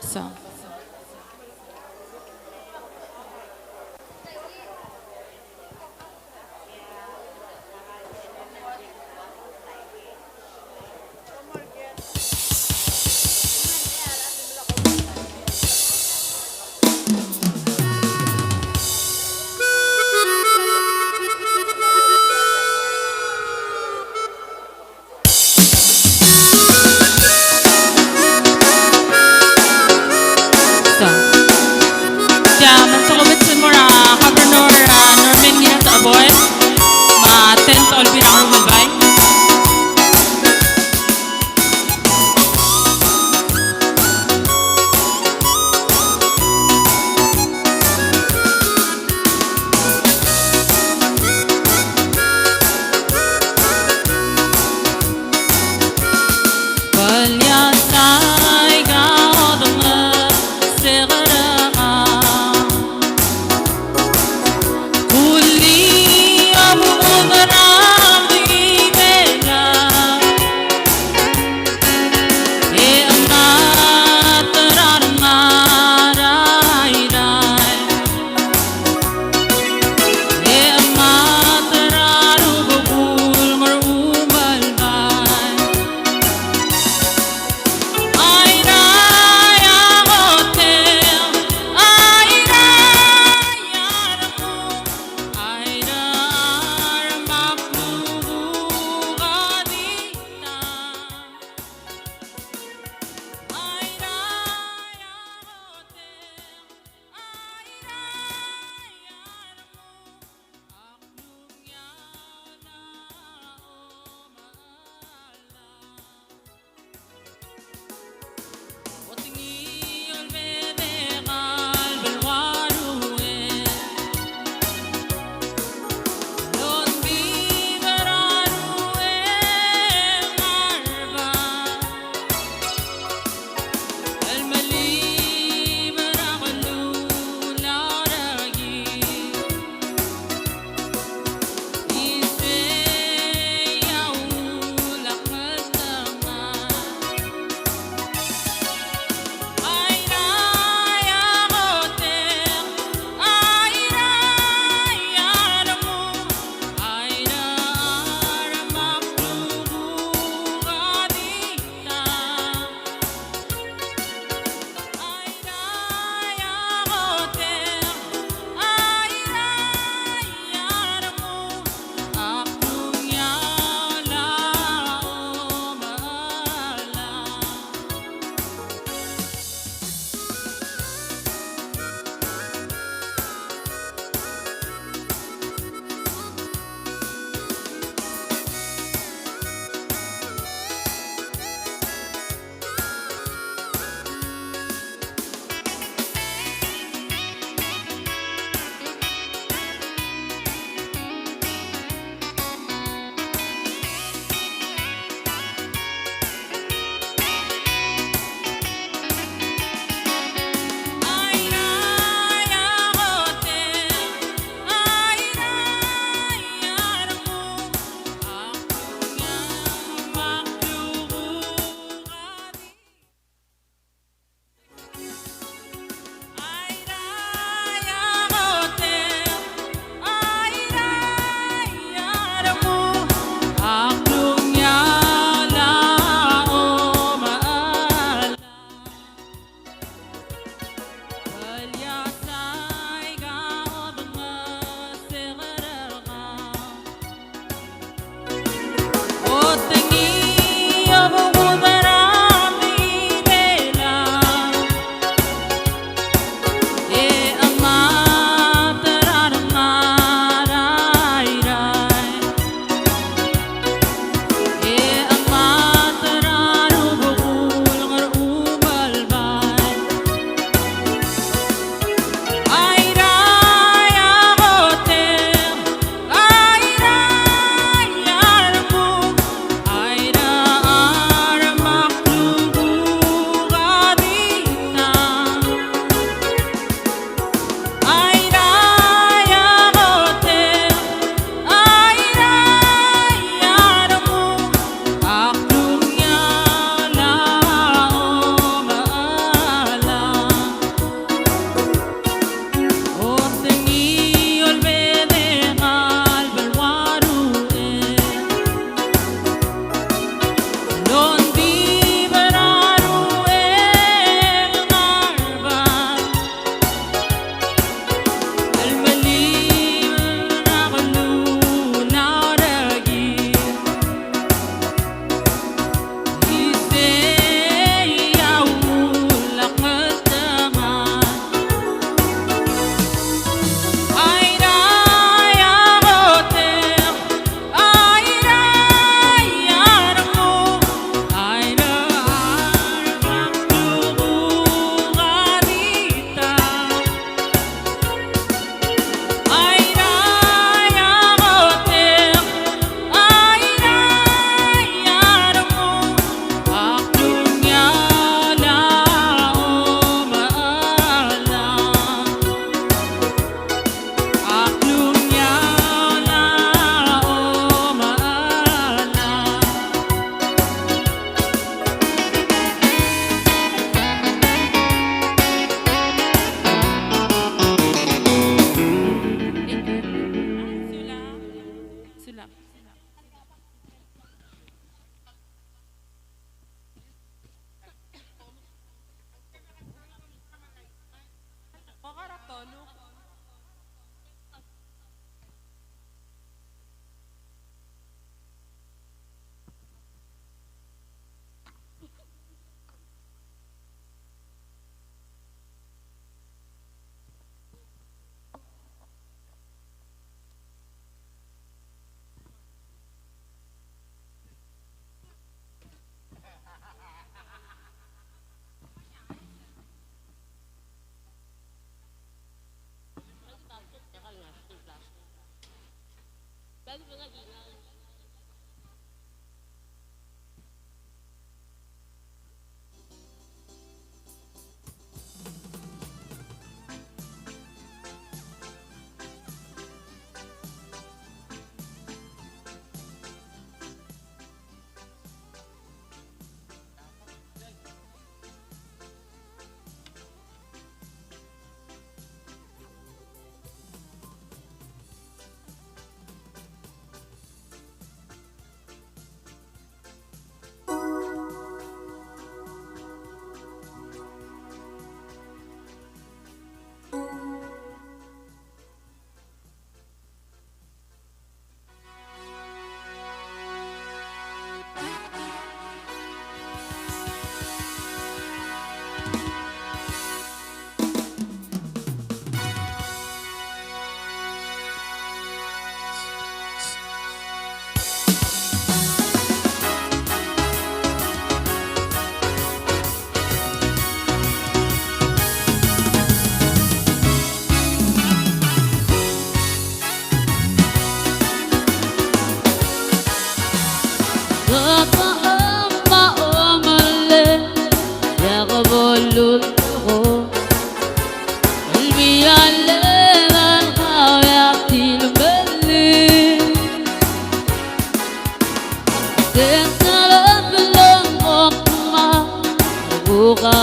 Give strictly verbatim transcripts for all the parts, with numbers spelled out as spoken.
So.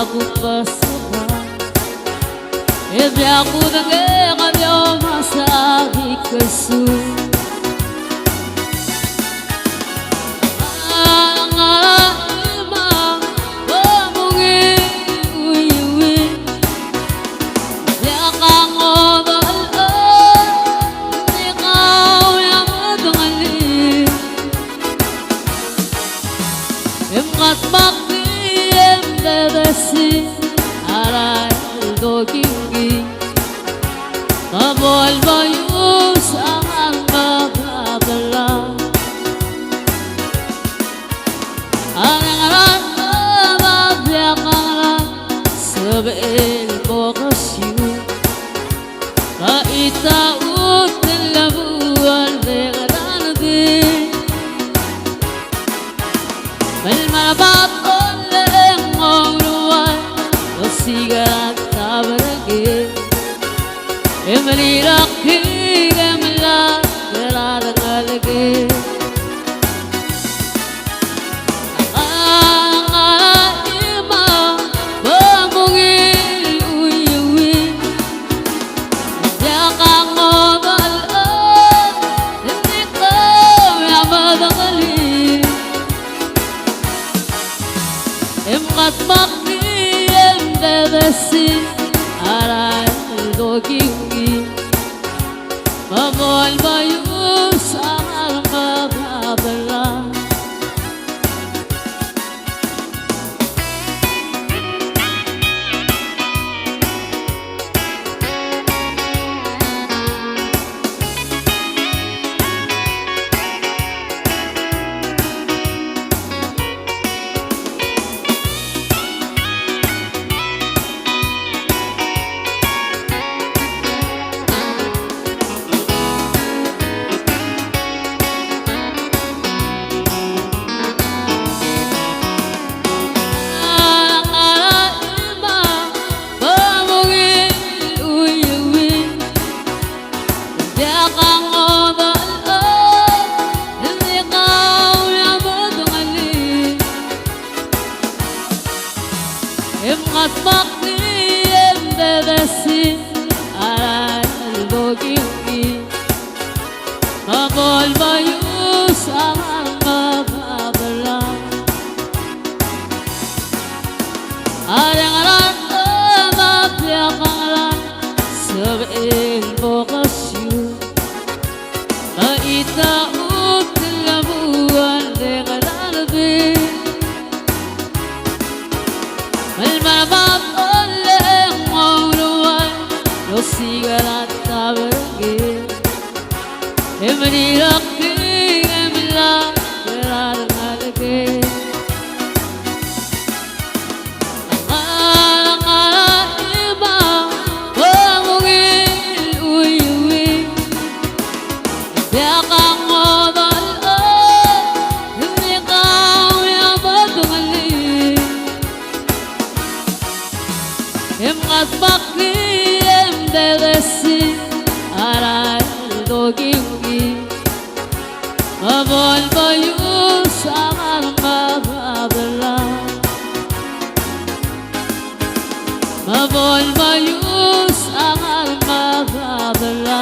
Kuk besecha, e bia kudengei a bia omes a di kesu. A ngar er a chima, bo mungil uiuil. Diak a ngodech el, e ng di kau a medengelii. E mngesmach e mdedesii a rael dokingii. Me bo lmeius a ngar er a bla bla. A rengrir a diak a ngerang, sebechel bo kesiu. Ka ita ut el lebuul er a ngerang di. Me lmar a bab el ngouruai, osiik er a taberngir. E mlirakir e mla er a rengelekir. A ngar er a chima, bo mungil uiuil. Diak a ngodech el, e ng di kau a medengelii. E mngesmach e mdedesii a rael dokingii. Me bo lmeius a ngar er a bla bla. E mngesmach e mdedesii a rael dokingii. Me bo lmeius a ngar er a bla bla. A rengrir a diak a ngerang, sebechel bo kesiu. Ka ita ut el lebuul er a ngerang di. Me lmar a bab el ngouruai, osiik er a taberngir. E mlirakir e mla er a rengelekir. A ngar er a chima, bo mungil uiuil. Diak a ngodech el, e ng di kau a medengelii. E mngesmach e mdedesii a rael dokingii. Me bo lmeius a ngar er a bla bla. Me bo lmeius a ngar er a bla bla.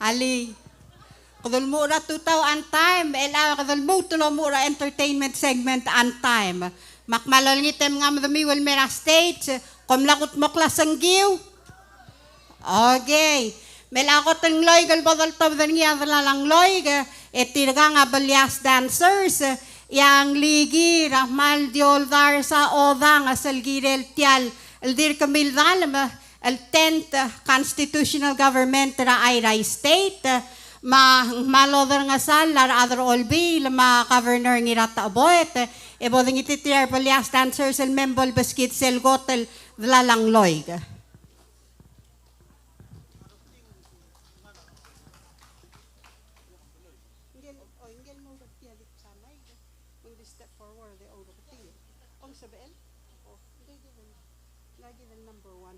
Alii, kede lmuut er a tutau on time, el a kede lmuut el omuut er a entertainment segment on time. Me ak kmal olengit e mngai me demiu el mei er a stage, kom mla kudmokl a sengkiu. Okay. Me a kot el ngloik el bo doltobed er ngii a delal a ngloik, e tirkang a Belias Dancers, E a nglikir a kmal di oldars a odang a sel kirel tia el dirk mildalem el tenth constitutional government er a Airai State, me ng kmal oderengesall a rechad er a Olbiil me a Governor Ngiratecheboet, e bo dengititerir a rebellious dancers el mei me bo lebeskid sel kot el delal a ngloik. Ng di step forward e oureketii. Ng sebechel? O, ng di given, ng di given number one.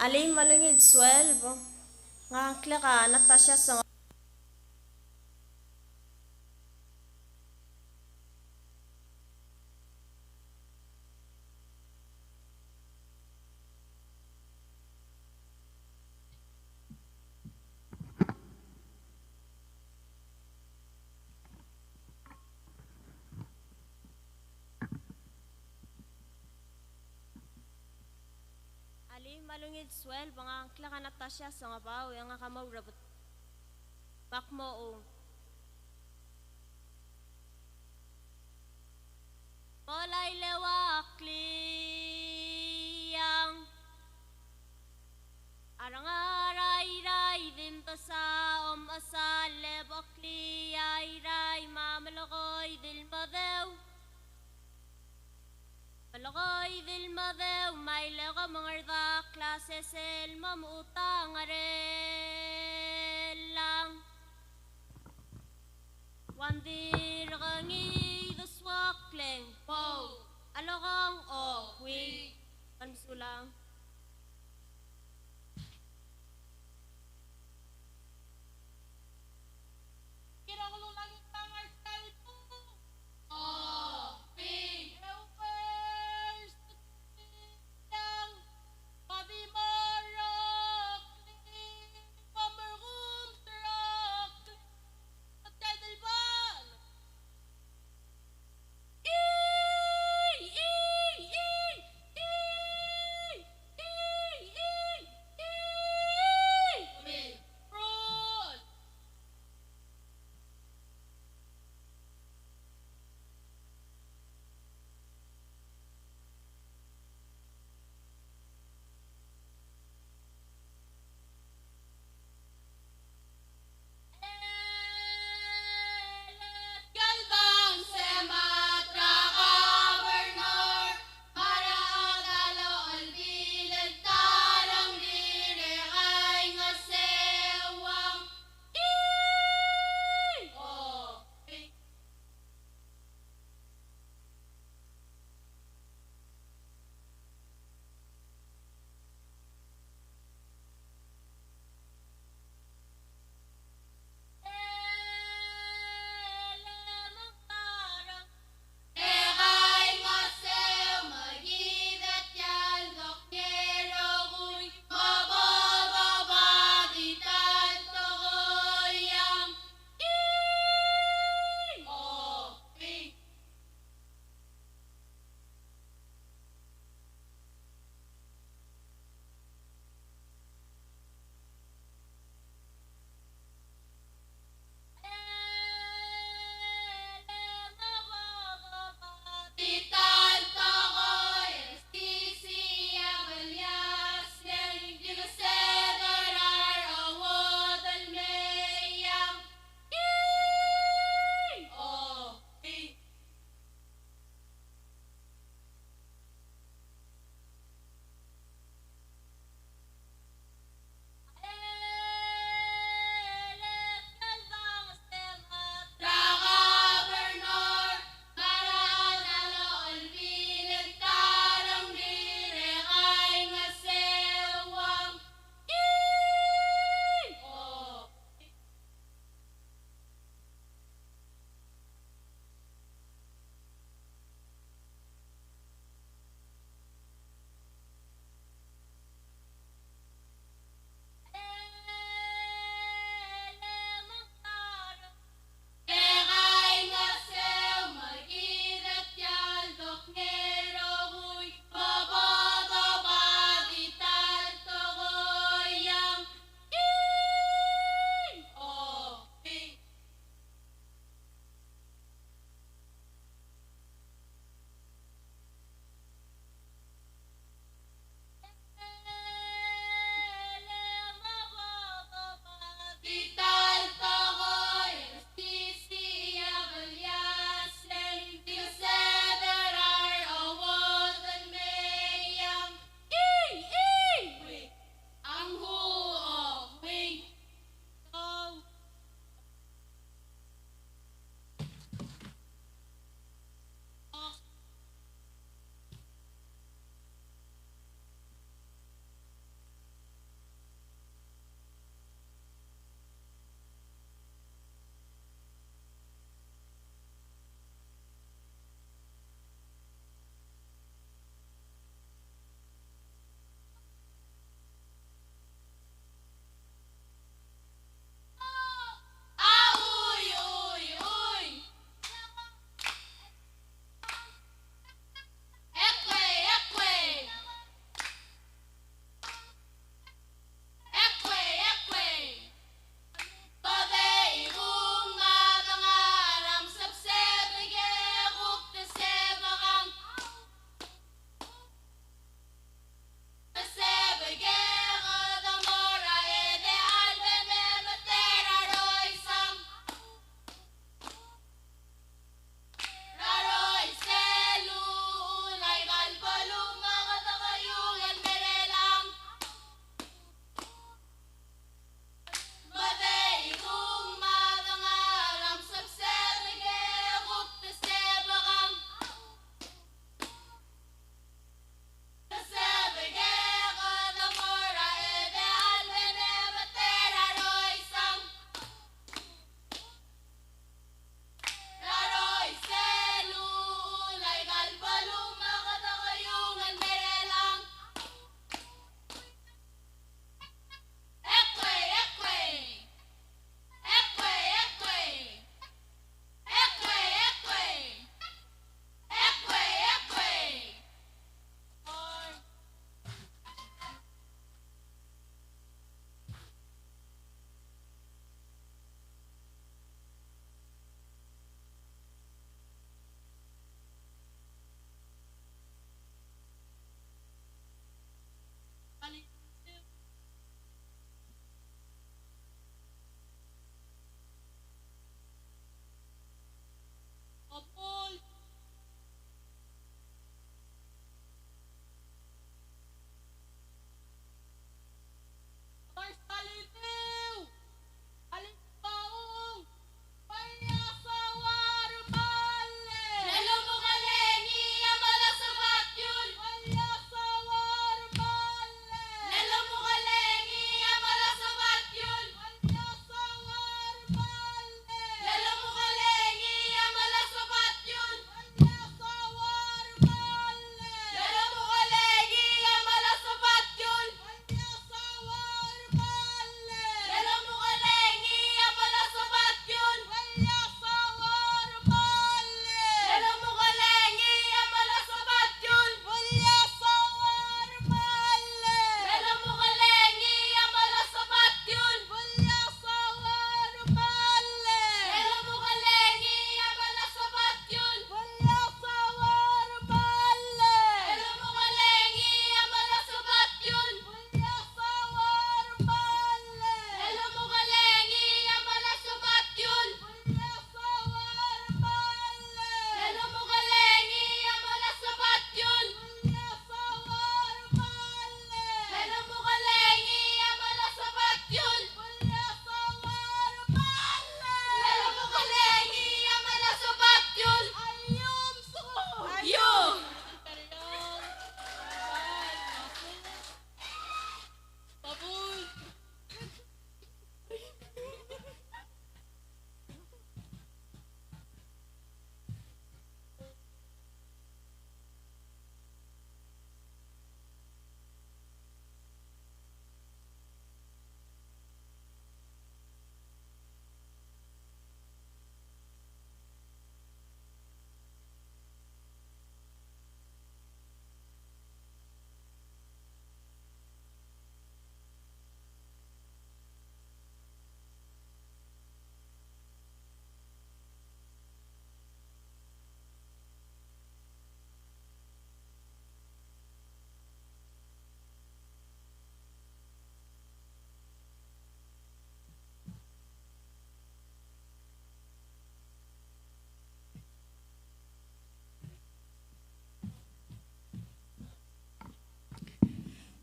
Alii, me a ungil sueleb, ngak a ngklek a Natasha Song. Alii, me a ungil sueleb, ngak a ngklek a Natasha Sengebau, e ngak a mo ourebet. Bak mo ung. Molai el ua Kliang. A rengar a Irrai di mdesa omechesall e bo Kliang a Irrai me a Melekoid el Medeu. Melekoid el Medeu, me a ilekom ng ngar er a class sel mo mechutang er chelechang. Ng dirk ngii di Kleng. Pou. Alokong, o. Kui. Mesulang.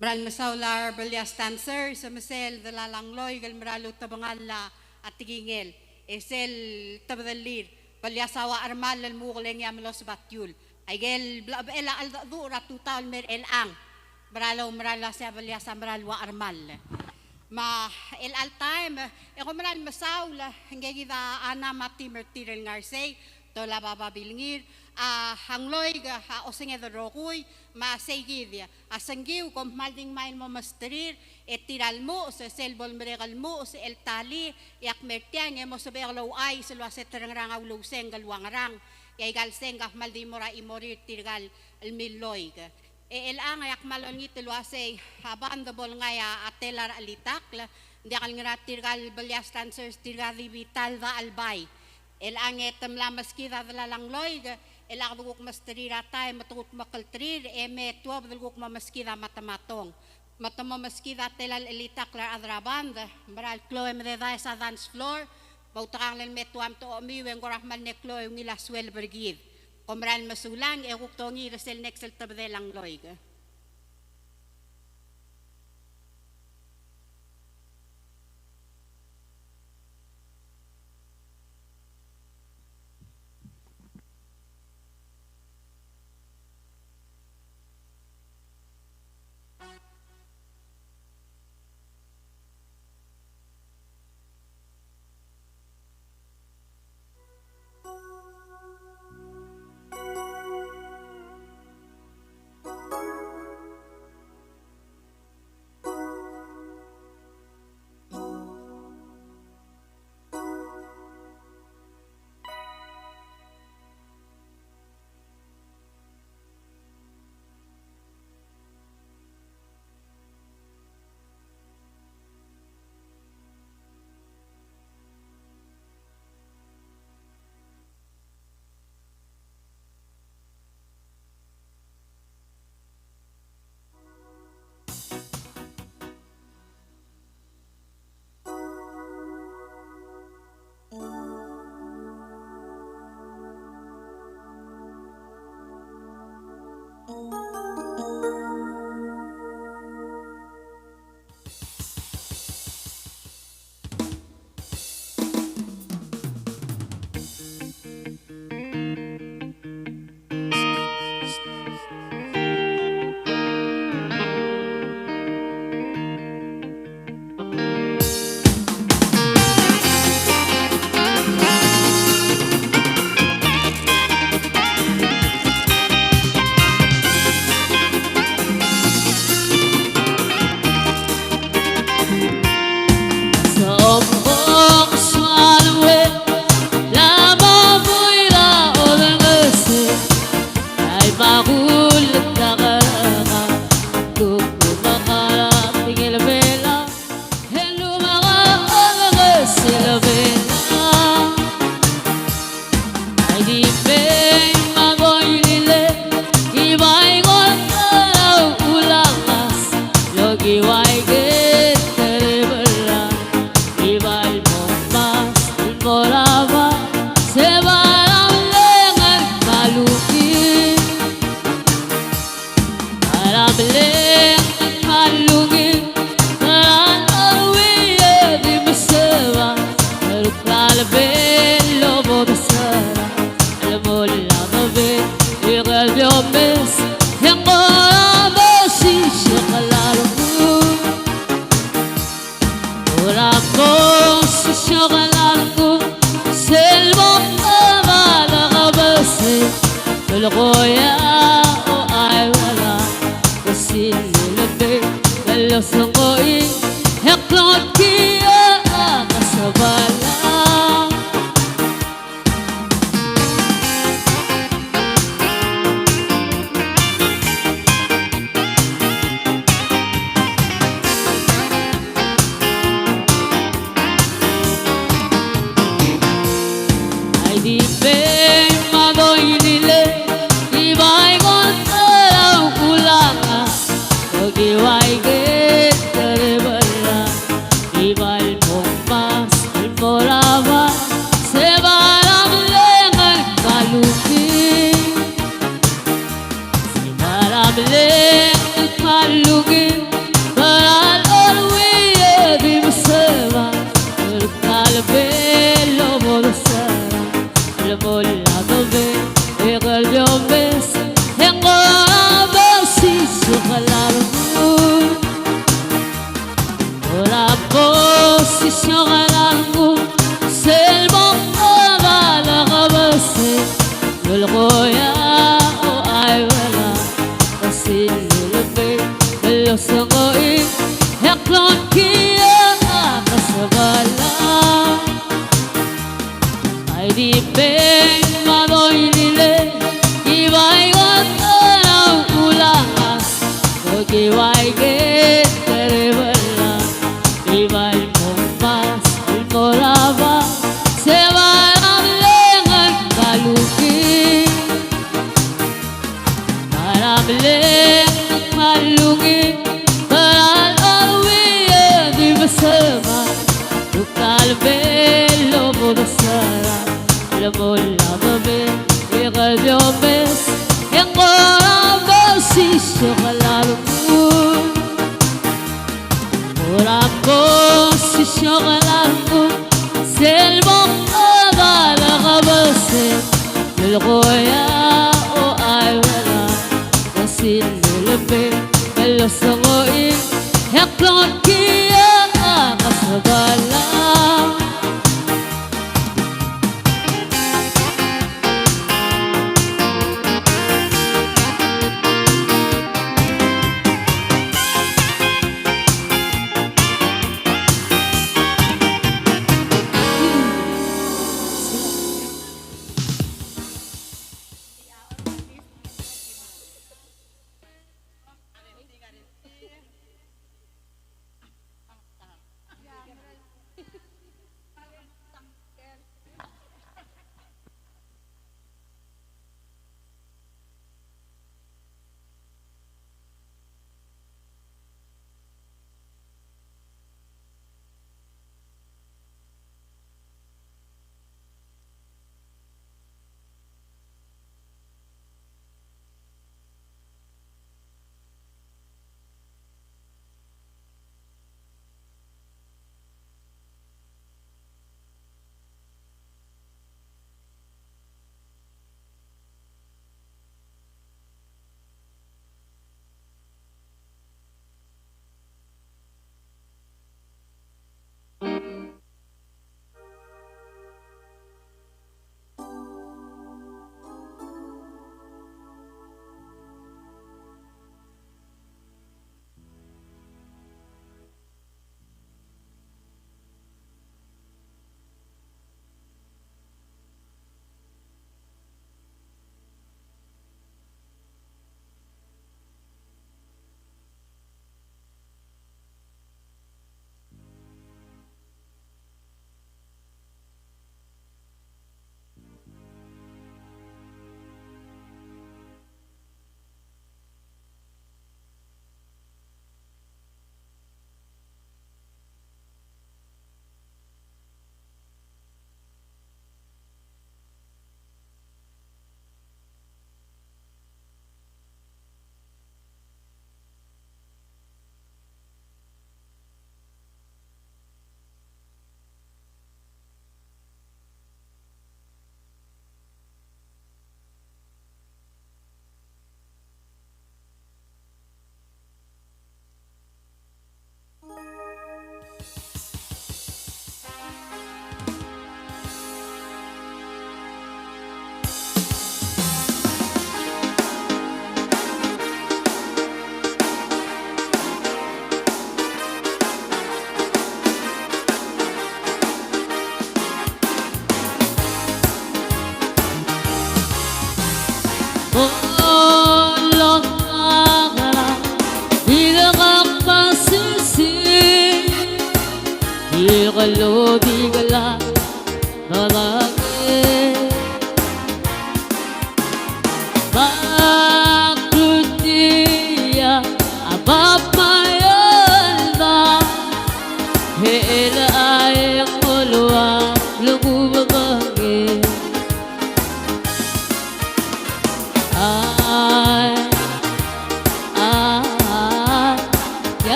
Mera el mesaul a re Bellias Dancers, me sel delal a ngloik el mera el utebengall a tekingel, e sel tebedellir, Bellias a ua Chermall el mukl e ngii a mlo sebatiul. Aike el blechebechel a cheldecheduch er a tutau el mer chelechang. Mera el, mera el uasei a Bellias a mera el ua Chermall. Me a chelechal taem, e kom mera el mesaul, ngke kid a Ana me a team er tir el ngar sei, Tolab a babilngir, a, a ngloik a osenged el rokui, me a seikid a sengkiu kom kmal di ngmai el mo mesterir, e tir a lmuches, e sel bo lemerek el lmuches el talii, e ak mer tiang e mo sebechek el ouchais el uase te rengerang a ulousengk el ua ngerang, e aika el sengk a kmal di mo er a chimorir tirka el milloik. E chelechang e ak kmal olengit el uasei a band a bo lengai a tela er a chelitakl, ng diak el ngar er a tirka el Bellias Dancers, tirka di bita el dachelbai. Chelechang e te mla meskid a delal a ngloik, e lak de kuk mesterir a taem me te kuk mekelterir, e me tuobed el kuk mo meskid a matematong. Me te mo meskid a tela el chelitakl er a rechad er a band, mera el klou e mededaes a dance floor, me outekangel el me tuam te omiu e ng kora kmal mle klou e ungil a sueleb er kid. Kom mera el mesulang, e kuk dongiil er sel next el tebedel a ngloik. Ora bo sisiokl a rengum sel bo kebesei, lolekoi a Oaibel a kesilelebei, el osengchir e klou el kiei a kesebelak. Ai di mei me a doililei, ki bai kot er a ulangas, o ki bai ker er a belau, ki bai mo mas el mo er a bab, se bai a mlengel a lungil. Mara mleng me a lungil, mara loruul e di mesemad, luk a lebel el mo desera, el mo lamebel, e kede omes, e ng kora bo sisiokl a rengum. Ora bo sisiokl a rengum sel bo kebesei, lolekoi a Oaibel a kesilelebei, el osengchir e klou el kiei a kesebelak.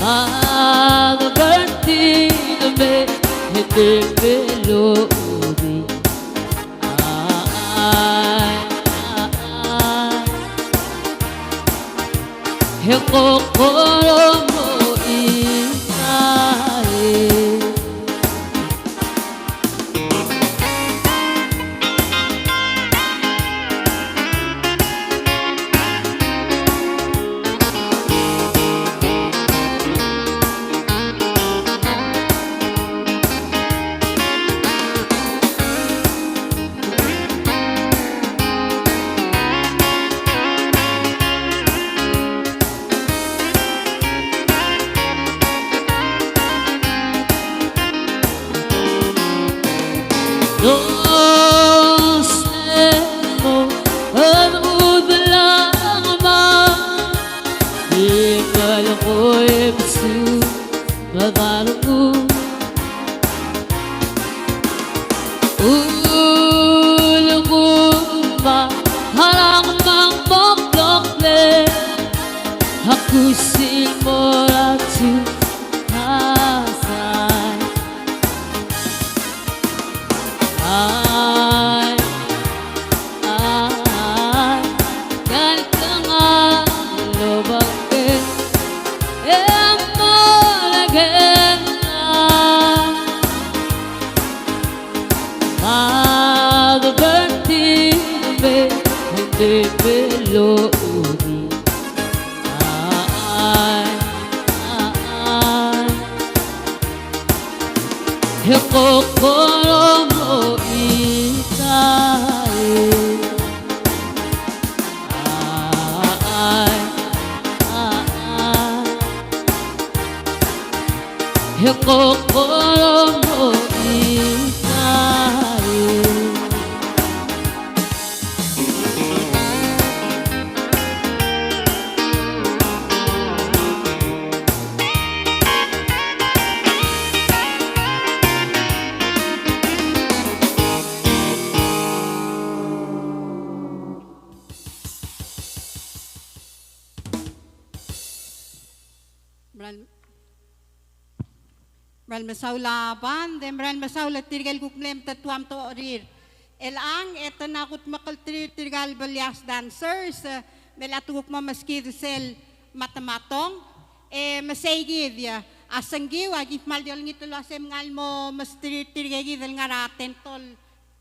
Mad Bertin me hete melodi. Ai, ai, ai. He kokoro mo isai. Dost e mo, e mo dlang ma, di melekoi e msu, me barku. Ulkuma, harang mang moklokle, hakusi morachu, hasai. Ai, ai, ai, kal kengal lobake, e mo legenga. Mad Bertin me hete melodi. Ai, ai, ai. He kokoro mo isai. Ai, ai, ai. He kokoro mo isai. Meral, meral mesaul a band, e meral mesaul er tirke el kuk mle metetuam torir. Elechang e te na kudmekelterir tirka el Belias Dancers, e, me a lechub e te kuk mo meskid sel matematong, e meseikid a sengkiu, aki kmal di olengit el uase mngai el mo mesterir tirke kid el ngar er a tentol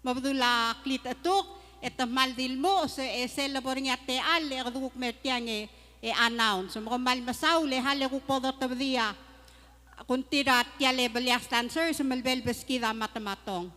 me bedul a klitechetuk, e te kmal di lmuches, e sel lebo er ngii a techall, e kede kuk mer tiang e, e announce. Me kom kmal mesaul, e hale kuk bo dotebedii a kungtir a tia el Belias Dancers, me lebel beskid a matematong.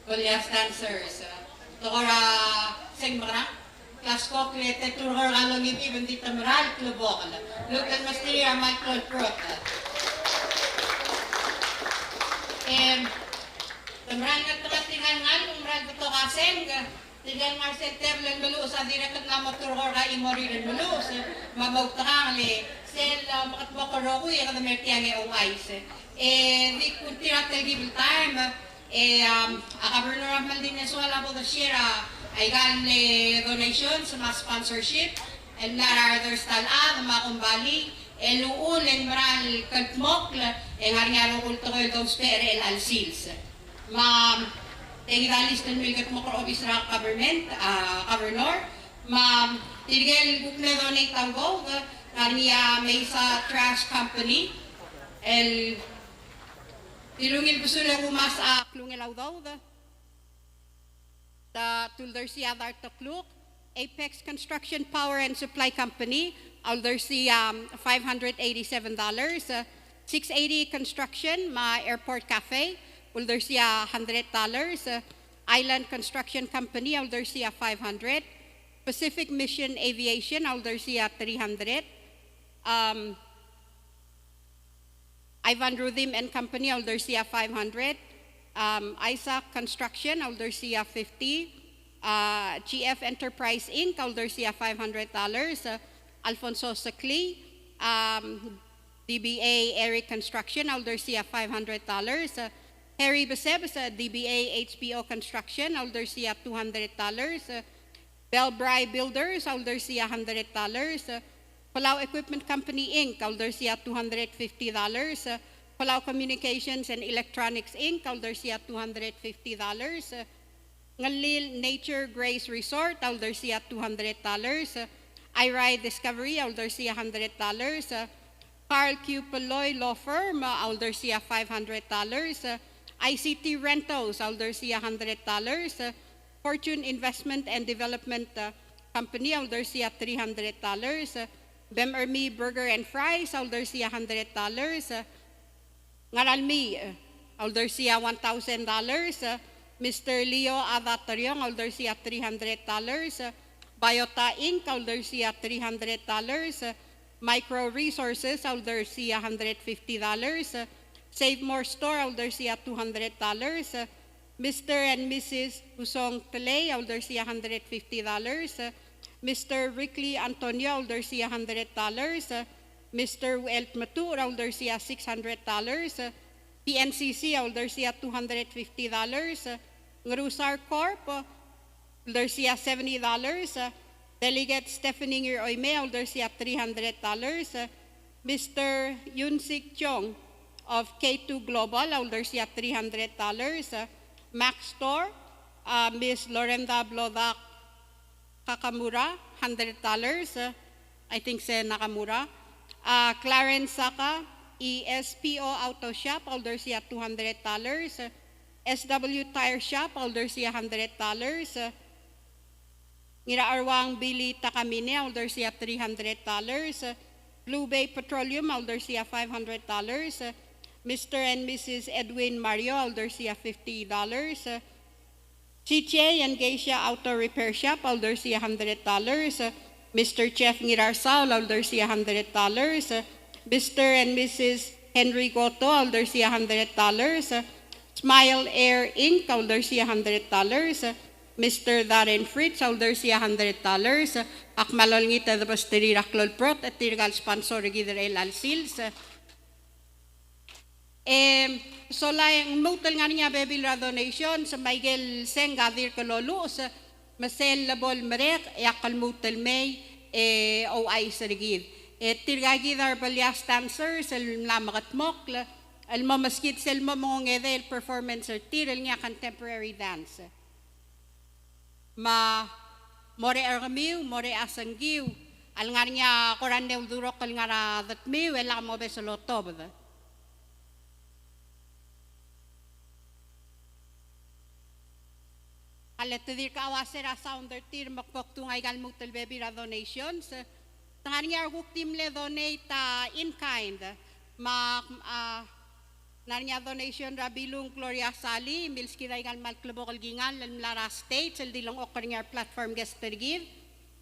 Belias dancers, e, te kora seng mekerang, klaskok le te turkor a longebiib e ng di te mera el klebokel. Lmuut el mesterir a Michael Brot. Em, te mera el ngeltengat tirka el ngalek, ng mera el betok a seng, tirka el ngar er sel tebel el meluches a dirrek el mla mo turkor a chimorir el meluches, me a moutekangel e sel, e, mekedmokl el rokui e kede mer tiang e ouchais. E di kuk tir a telkib el taem, e, am, a Governor a kmal di mle soal a bo de share a, aika el, e, donations me a sponsorship el mla er a rechad er a chad me a kombalii el uchul e ng mera el kldmokl e ng ngar er ngii a rokui el tekoi el dousbech er chelecha el sils. Me, am, tia kid a list el mle kldmokl er a obis er a government, a, Governor, me, am, tirke el kuk mle donate a udoud, ng ngar er ngii a Mesa Trash Company, el di ungil besul e kumes a klungel a udoud. Te, te uldersii a Dart Tekluk. Apex Construction Power and Supply Company a uldersii a, um, five hundred eighty-seven dollars. Uh, six eighty Construction me a Airport Cafe a uldersii a hundred dollars. Uh, Island Construction Company a uldersii a five hundred. Pacific Mission Aviation a uldersii a three hundred. Um, Ivan Rudim and Company a uldersii a five hundred. Um, Isaac Construction a uldersii a fifty. Uh, G F Enterprise Inc a uldersii a five hundred dollars. Uh, Alfonso Secli, um, D B A Eric Construction a uldersii a five hundred dollars. Uh, Harry Besebes, uh, D B A H B O Construction a uldersii a two hundred dollars. Uh, Belbry Builders a uldersii a hundred dollars. Palau Equipment Company Inc a uldersii a two hundred fifty dollars. Palau Communications and Electronics Inc a uldersii a two hundred fifty dollars. Ngelil Nature Grace Resort a uldersii a two hundred dollars. Iride Discovery a uldersii a hundred dollars. Carl Q. Polloi Law Firm a uldersii a five hundred dollars. I C T Rentals a uldersii a hundred dollars. Fortune Investment and Development, uh, Company a uldersii a three hundred dollars. Uh, Bem Ermi Burger and Fries a uldersii a hundred dollars. Uh, Ngaralmi, uh, a uldersii a one thousand dollars. Uh, Mister Leo Adatoriong a uldersii a three hundred dollars. Uh, Biota Inc a uldersii a three hundred dollars. Uh, Micro Resources a uldersii a hundred fifty dollars. Uh, Save More Store a uldersii a two hundred dollars. Uh, Mister and Missus Usong Telei a uldersii a hundred fifty dollars. Uh, Mister Rickley Antonio a uldersii a hundred dollars. Uh, Mister Uelt Metuch a uldersii a six hundred dollars. Uh, P N C C a uldersii a two hundred fifty dollars. Uh, Ngerusar Corp, uh, uldersii a seventy dollars. Uh, Delegate Stephanie Ngiroime a uldersii a three hundred dollars. Uh, Mister Yunsik Chong of K two Global a uldersii a three hundred dollars. Uh, Mac Store, uh, Miss Lorenda Blodak Kakamura, hundred dollars. Uh, I think se Nakamura. Uh, Clarence Saka, E S P O Auto Shop a uldersii a two hundred dollars. Uh, S W Tire Shop a uldersii a hundred dollars. Uh, Ngiracheruang Billy Takamine a uldersii a three hundred dollars. Blue Bay Petroleum a uldersii a five hundred dollars. Mister and Missus Edwin Mario a uldersii a fifty dollars. C J and Geisha Auto Repair Shop a uldersii a hundred dollars. Mister Jeff Ngirarsaul a uldersii a hundred dollars. Mister and Missus Henry Goto a uldersii a hundred dollars. Smile Air Inc a uldersii a hundred dollars. Mister Darren Fritz a uldersii a hundred dollars. Ak kmal olengit e debesterir a klou el brot e tirka el sponsor er kid er chelecha el sils. E sola e ng lmuut el ngar er ngii a bebil er a donation, se me aike el sengk a dirk loluches, me sel lebo el merek e ak lmuut el mei e ouchais er kid. E tirka kid a rebelias dancers el mla mekedmokl el mo meskid sel mo mengongedei el performance er tir el ngii a contemporary dance. Me mo er a kemiu, mo er a sengkiu, a le ngar er ngii a kora ngii a uldurokl el ngar er a dedmiu e lak mobes el otobed. A le te dirk a uase er a sound er tir me kbo kdung aika el lmuut el bebil er a donations. Te ngar er ngii a rekuk di mle donate a in kind. Me a, a, Ng ngar er ngii a donation er a Bilung Gloria Salii, milskid a ikal mal klebokel kingall el mla er a stage, el di lengchokl er ngii a re platform guest er kid.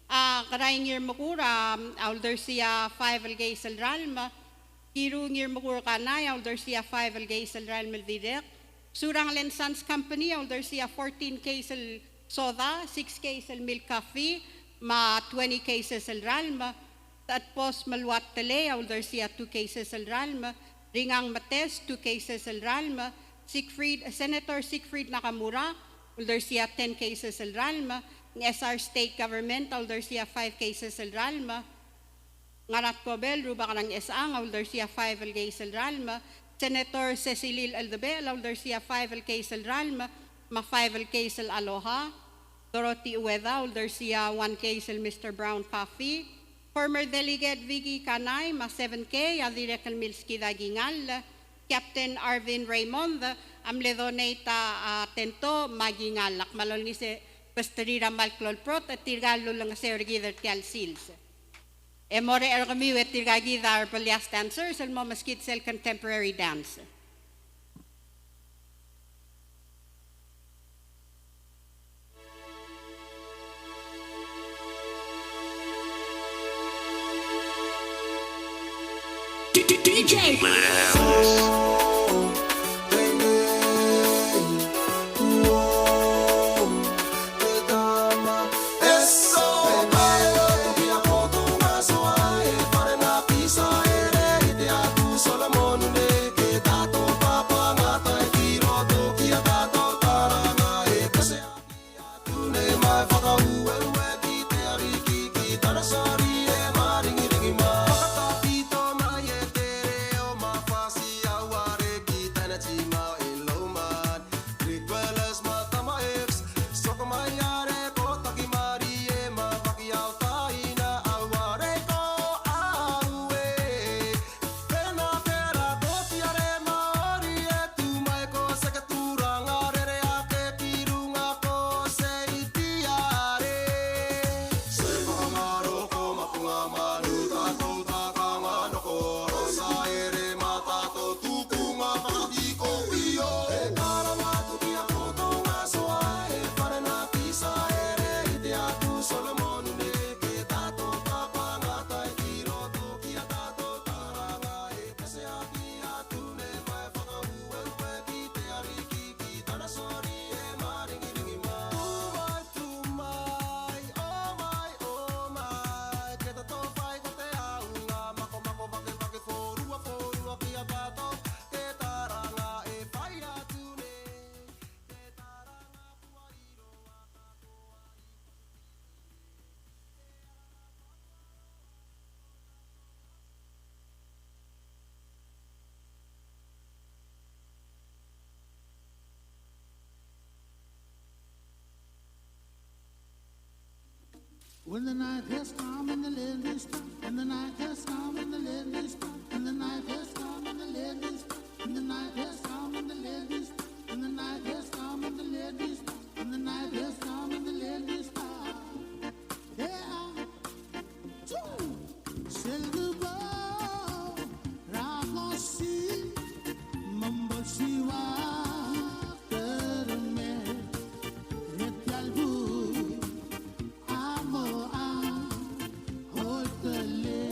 A Kerai Ngirmekur a, a uldersii a five el case el ralm. Kiru Ngirmekur Kanai a uldersii a five el case el ralm el dirrek. Surangel and Sons Company a uldersii a fourteen case el soda, six case el milk coffee, me a twenty cases el ralm. Tedbos Meluat Telei a uldersii a two cases el ralm. Ringang Metes, two cases el ralm. Siegfried, Senator Siegfried Nakamura, uldersii a ten cases el ralm. Ngchesar State Government a uldersii a five cases el ralm. Ngaratkobel Rubak er a Ngchesechang a uldersii a five el case el ralm. Senator Secilil Eldebechel a uldersii a five el case el ralm, me a five el case el Aloha. Dorothy Ueda a uldersii a one case el Mister Brown Coffee. Former Delegate Vicky Kanai me a seven K a dirrek el milskid a kingall. Captain Arvin Raymond a mle donate a, a tento me a kingall. Ak kmal olengit e besterir a mal klou el brot, e tirka el ulengeseu er kid er tia el sils. E mo er a rechad er kemiu e tirka kid a re Belias dancers el mo meskid sel contemporary dance. D J. When the night has come and the land is dark, and the night has come and the land is dark, and the night has come and the land is dark, and the night has come and the land is dark, and the night has come and the land is dark, and the night has come and the land is dark. Yeah. Sel kebou er a kosi me bo lsiua termel er tia el buil a mo a oltelel.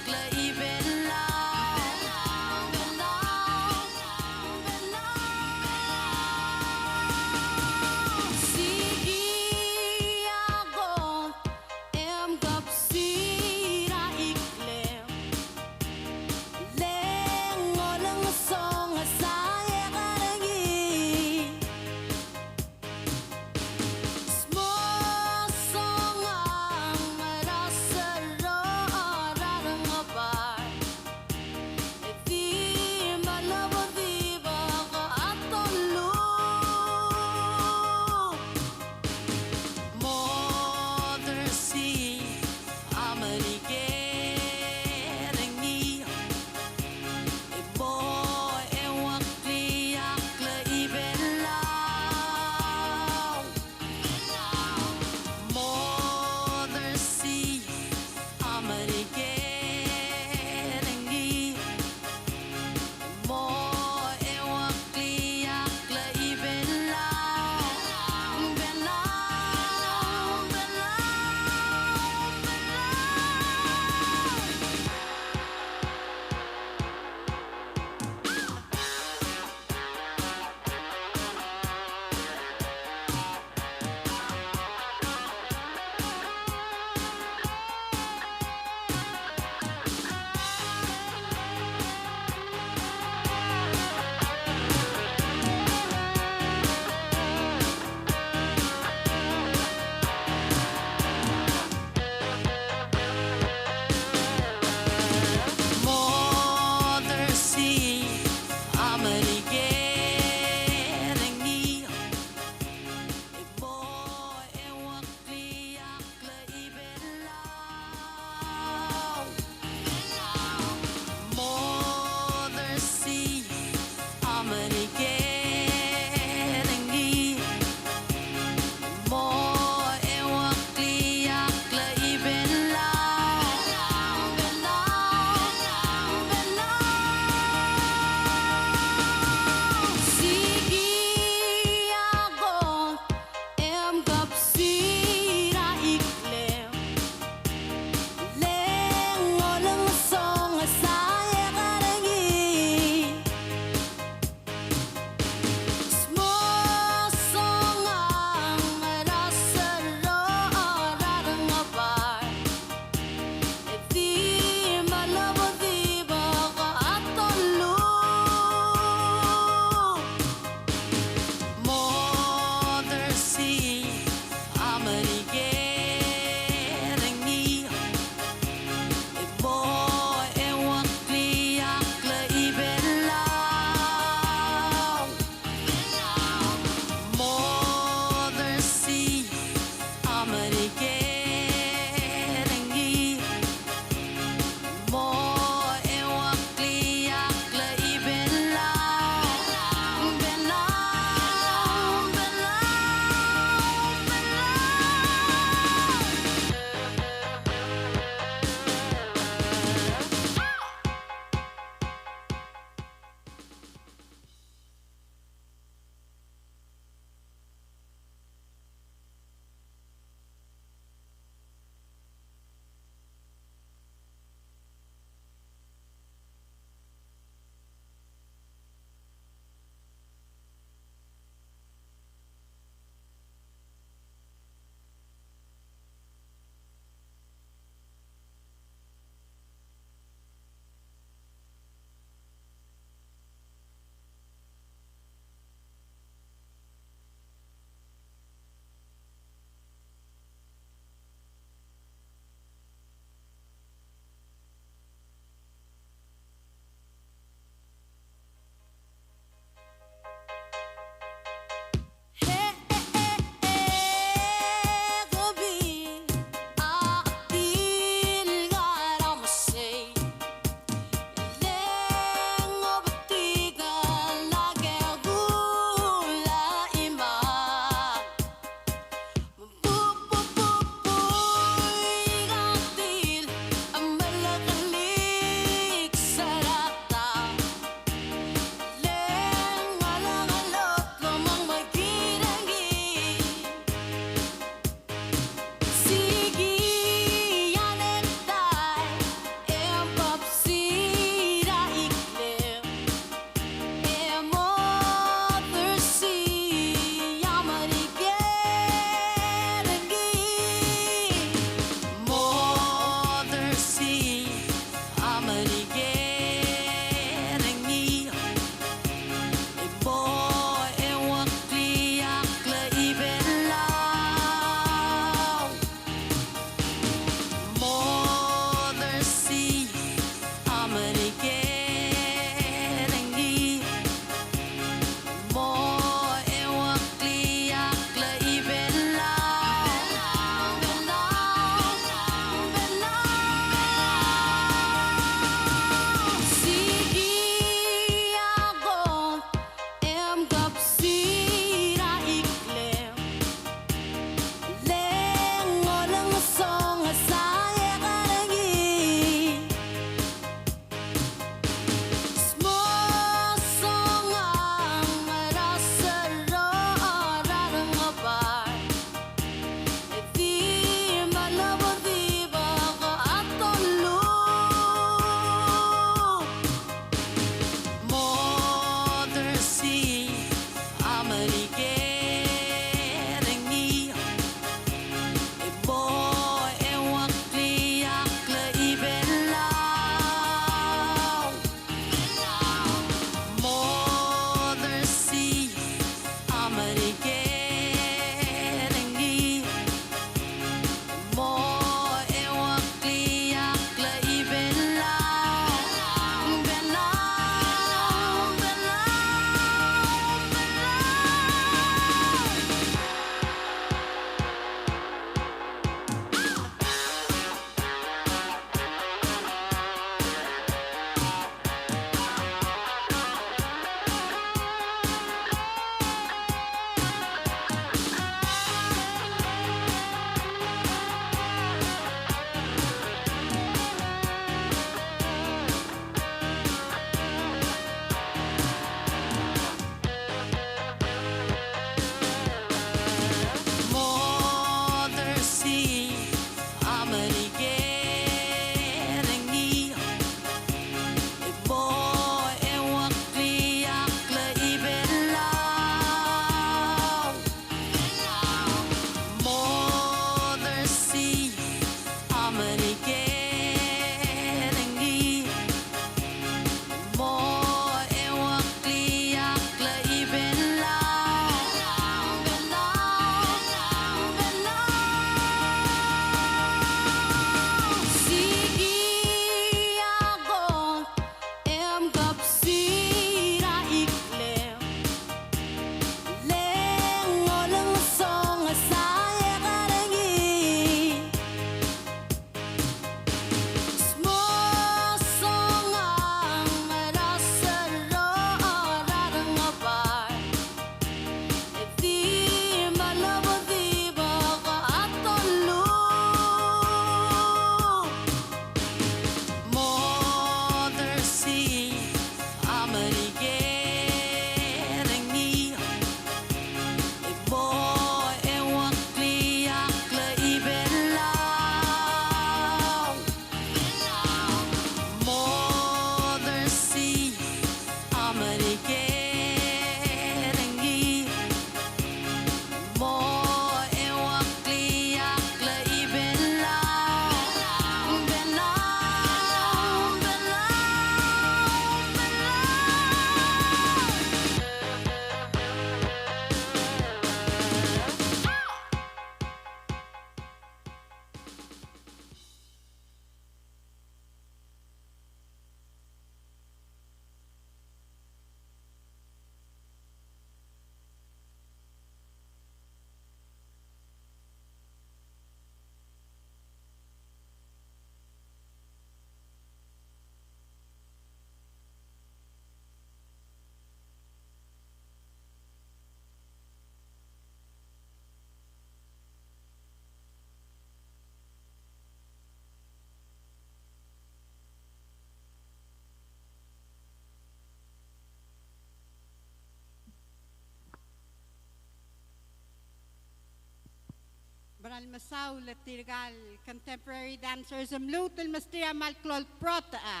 Kmal mesaul er tirka el contemporary dancers, me lmuut el mesterir a kmal klou el brotech a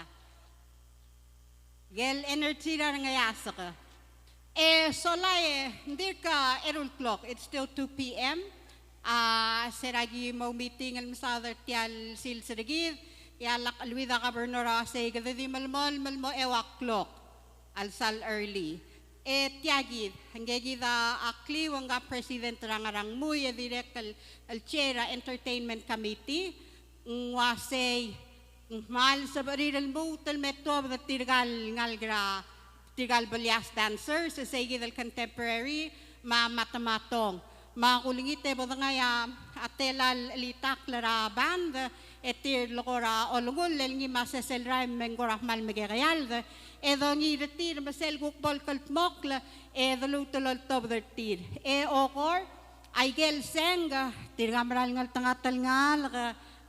ikel energy er a rengeasek. E sola e ng dirk a eru el klok, it's still two p.m. A, se er a ki mo meeting el mesaod er tia el sils er kid, e a lak cheleuid a governor a uasei kede di melemolem el mo eua el klok a lsal early. E tia kid, ngke kid a kliu e ngka president er a Ngerang Mui e dirrek el, el chair er a entertainment committee, ng uasei ng kmal sebechir el lmuut el me tuobed er tirka el ngalek er a, tirka el Belias dancers, e sei kid el contemporary, me a matematong. Me a kulengit e bo dengai a, a tela el chelitakl er a band, e tir el kora olengull el ngii me a sesei el raim me ng kora kmal mekekeald, e dongiil er tir me sel kuk bo el kldmokl, e de lmuut el oltobed er tir. E okor, aike el sengk, tirka mera el ngeltengat el ngalek,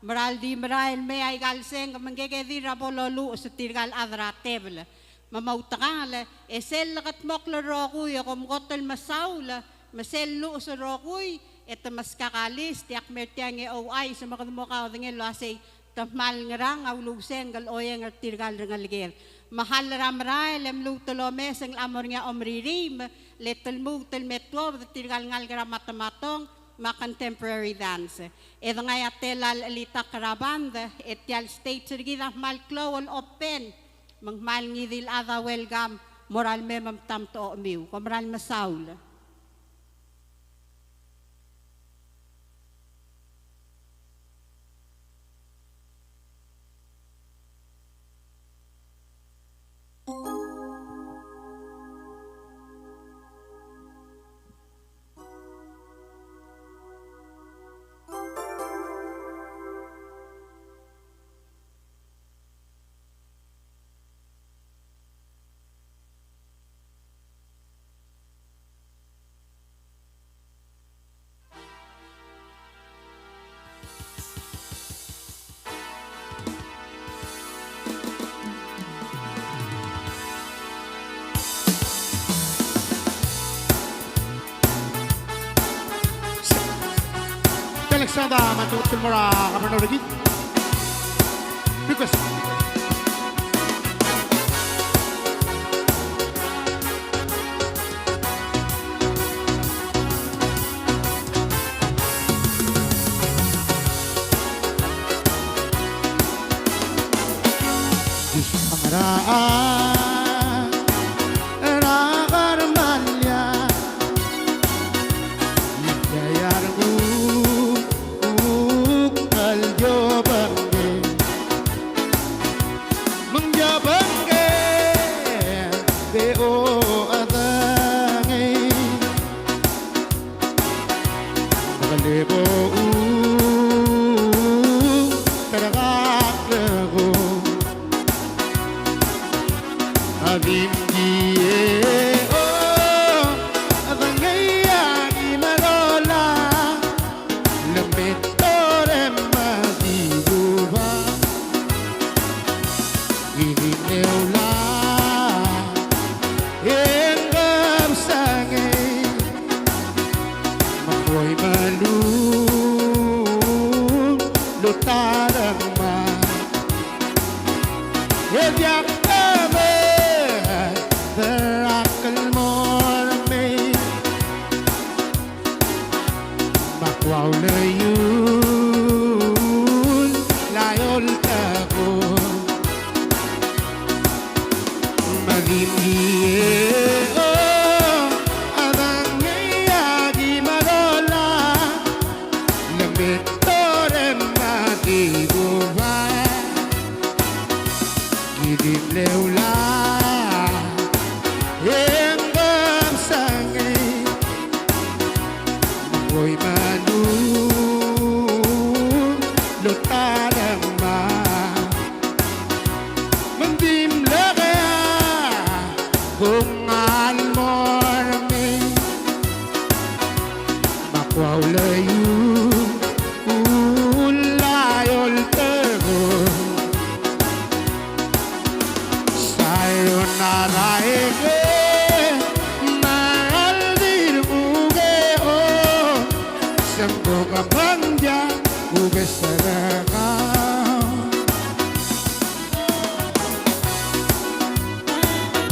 mera el di merael el mei aika el sengk, me ngke kid er a bo loluches er tirka el chad er a tebel. Me moutekangel, e sel lekedmokl el rokui, e kom kot el mesaul, me sel luches el rokui, e te meskak a list, e ak mer tiang e ouchais, me kede mo kaodengei el uasei, te kmal ngerang a uluusengk el oieng er tirka el rengeleked. Me a chall er a merael e mluut el omes e ng locha mo er ngii a omerireim, le te lmuut el me tuobed er tirka el ngalek er a matematong, me a contemporary dance. E dengai a tela el chelitakl er a band, e tia el stage er kid a kmal klou el open, me ng kmal ngii di el chad a welcome, mo er a lemei me mta mtechemiu, kom mera el mesaul. Alexander, me a tokubets el mo er a governor er kid. Request.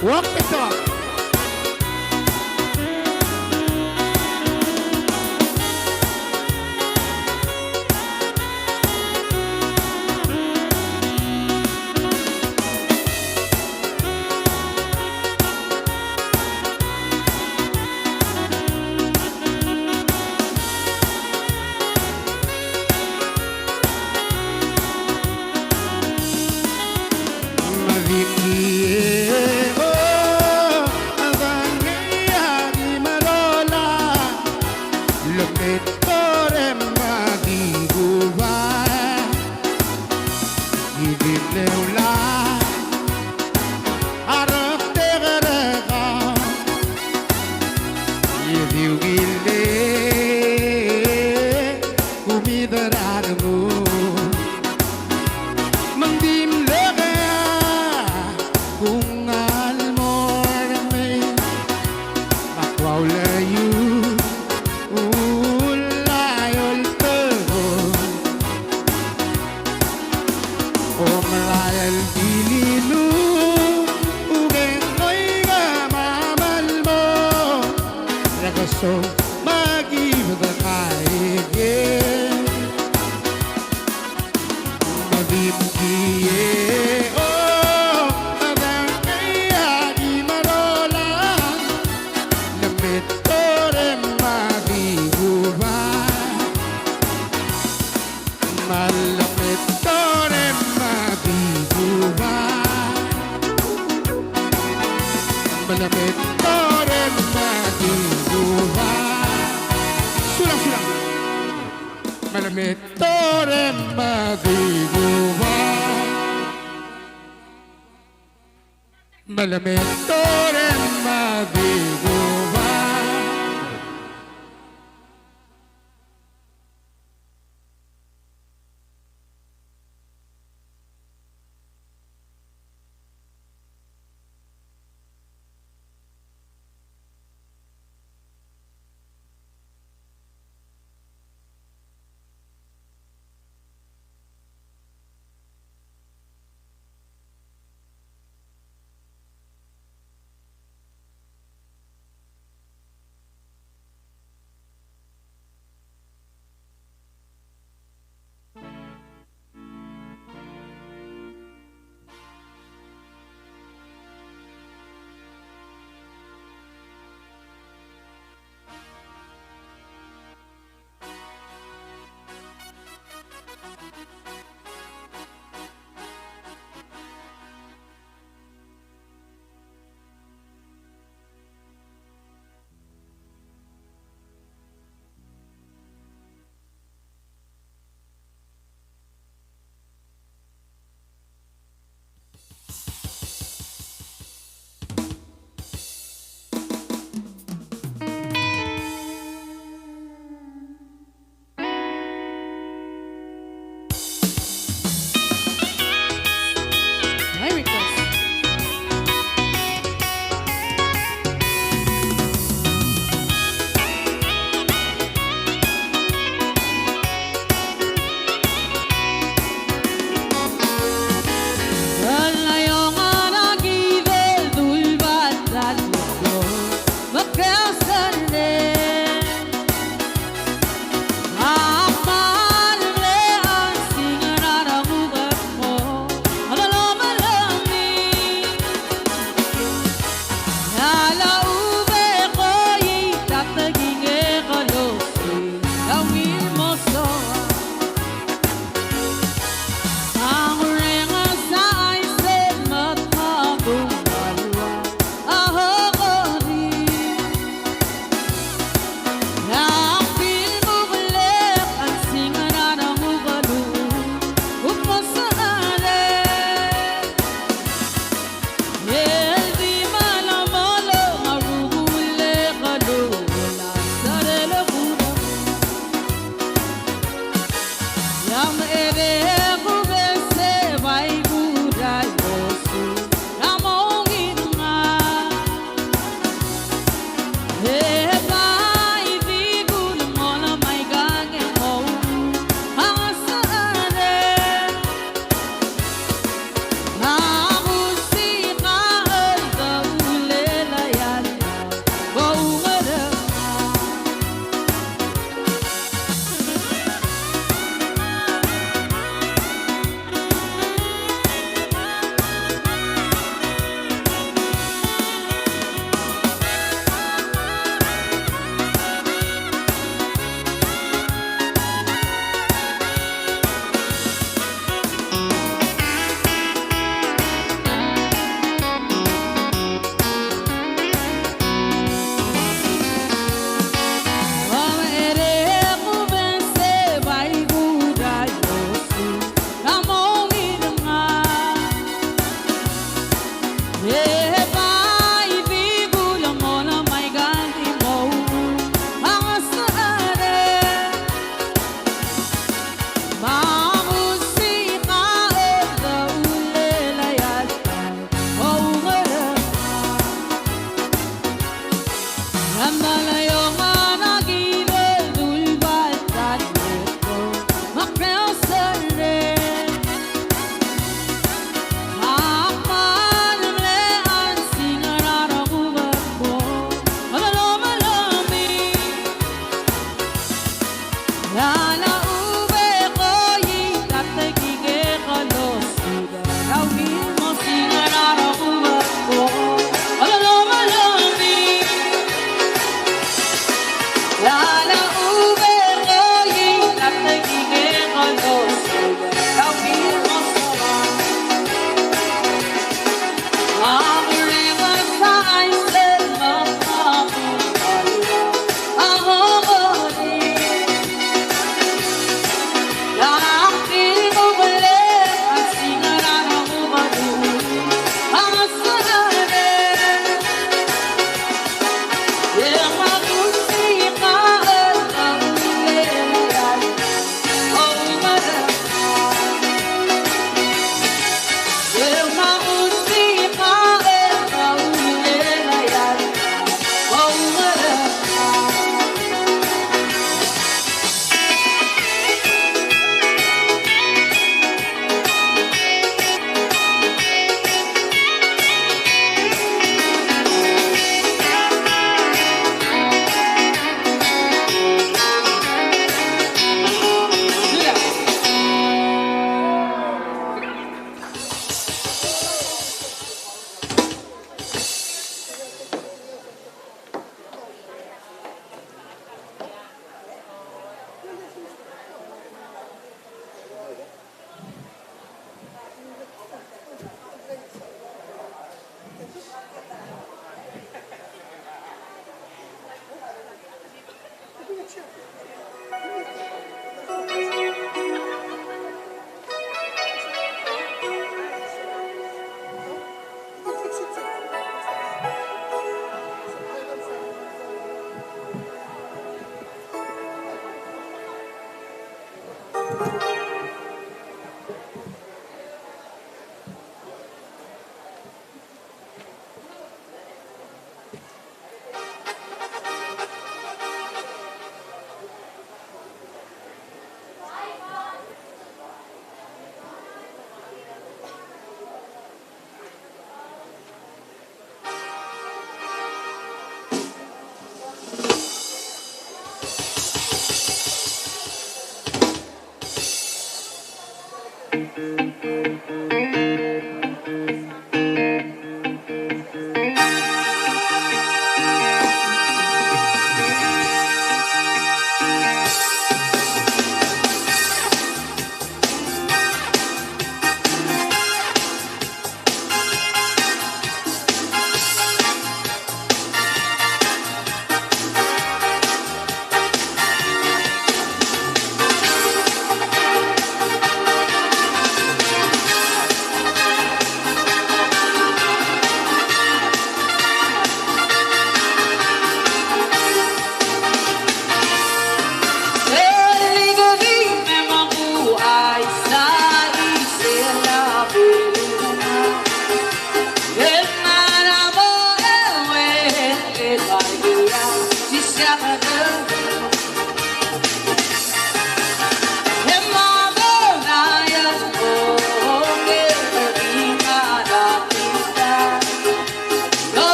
Walk the talk. Sulang, sulang.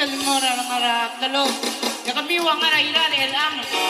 Mo er a ngar er a Kelong, e kemiu a ngar er a Irrai er chelechang.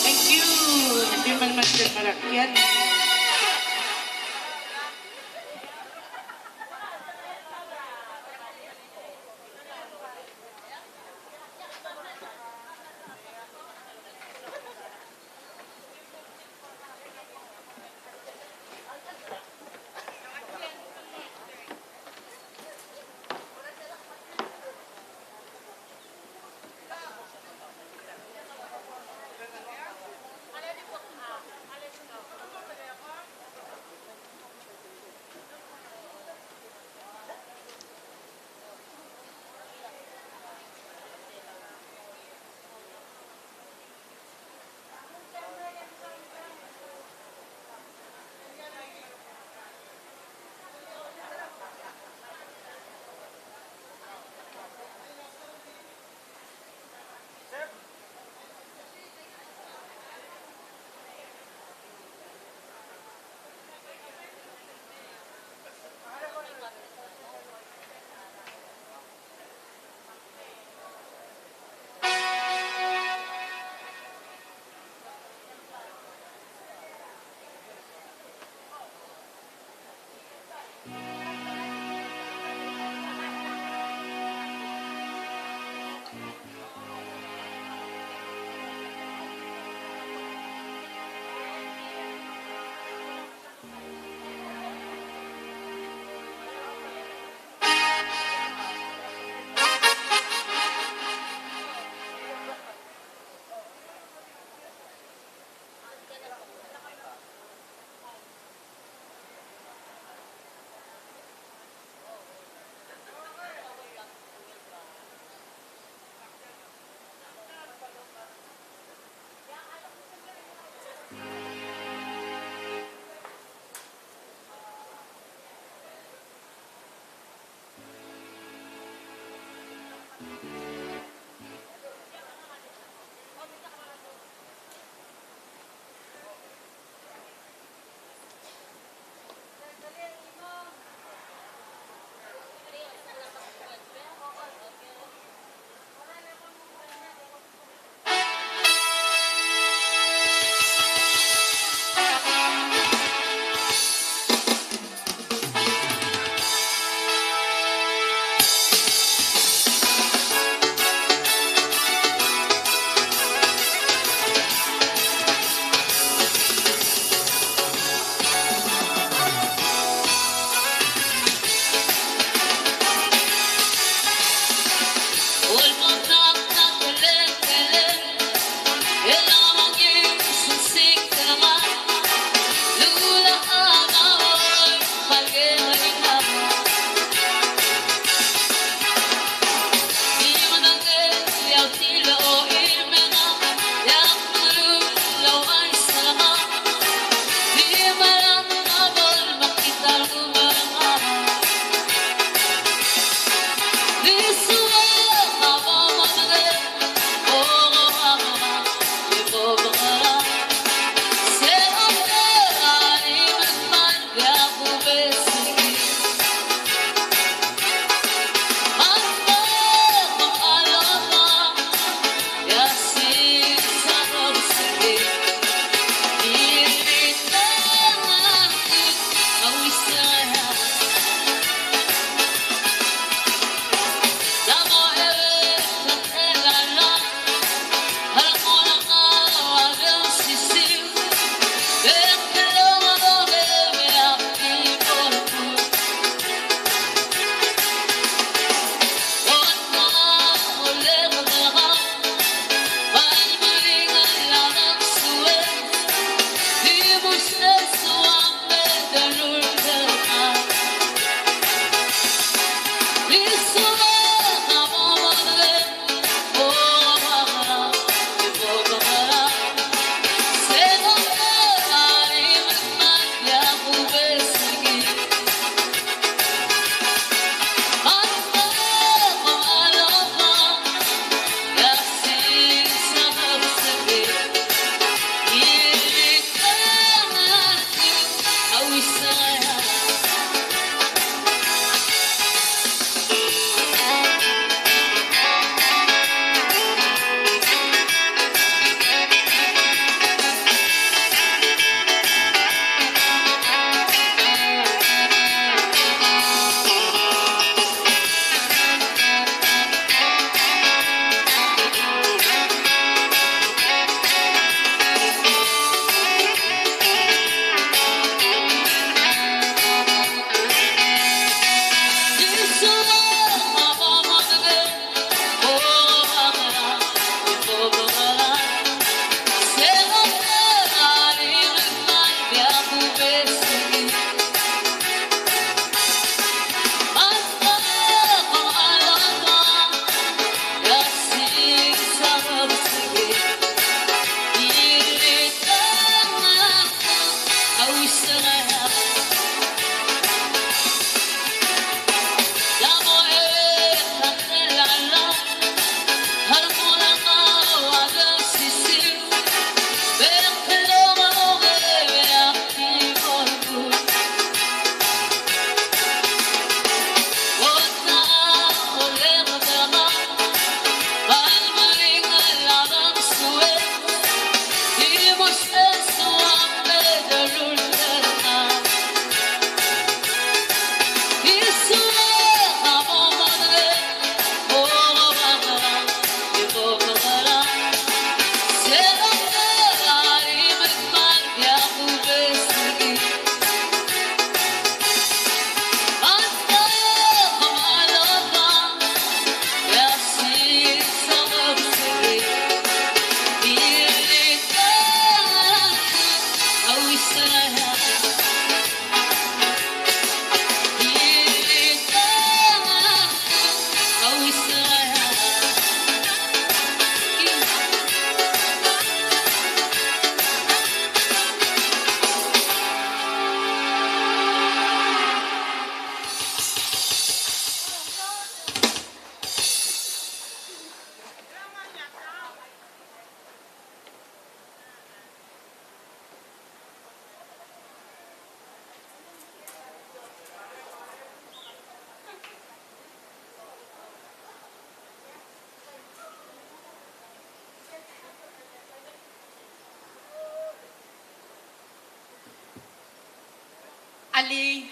Thank you. Thank you very much, Mister Marakian.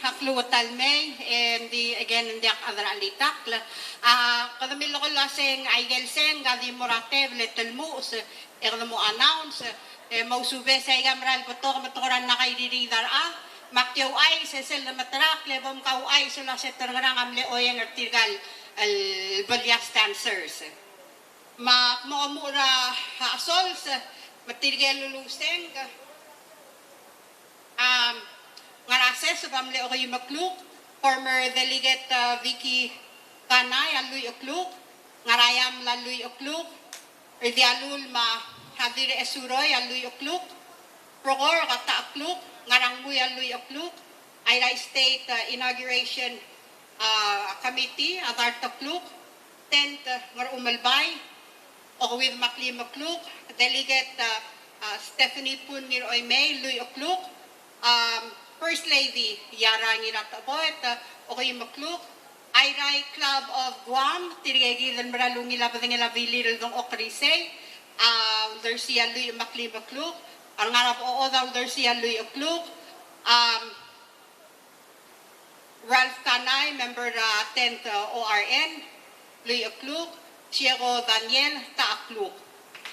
Ak lmuut el mei, e ng di, again, ng diak a chad er a chelitakl. A, kede milekoi el uaseng aike el seng a di mo er a tebel e te lmuches, e kede mo announce, e mousubes aika el mera el betok me te kora ngii a iririd a rechad, me ak di ouchais e sel lemeterakl e bo mkouchais el uase te ngerang a mle oieng er tirka el, el belias dancers. Me ak mo omuchel er a, a sols, me tirke el uluseng, a, ngar er a seseb a mle okeim el kluk, former delegate, a, Vicky Kanai a lluich el kluk, ngar er a eaml a lluich el kluk, Rdialul me a Dirresuroi a lluich el kluk, Prokork a ta el kluk, Ngarangmui a lluich el kluk, Airai State, a, Inauguration, a, Committee a dart el kluk, Tent, a, Ngerumelbai, okeuid me a kleim el kluk, Delegate, a, a, Stephanie Pun Ngiroimei, lluich el kluk, a, First Lady Yara Ngiratecheboet, a, okeim el kluk, Airai Club of Guam, tirke kid el mera el ungil a bedengel a bilir el dengchokl er isei, a, uldersii a lluich me a kleim el kluk, a Ngarabechod a uldersii a lluich el kluk, a, Ralph Kanai, member er a Tent, a, O R N, lluich el kluk, Sieko Daniel, ta el kluk.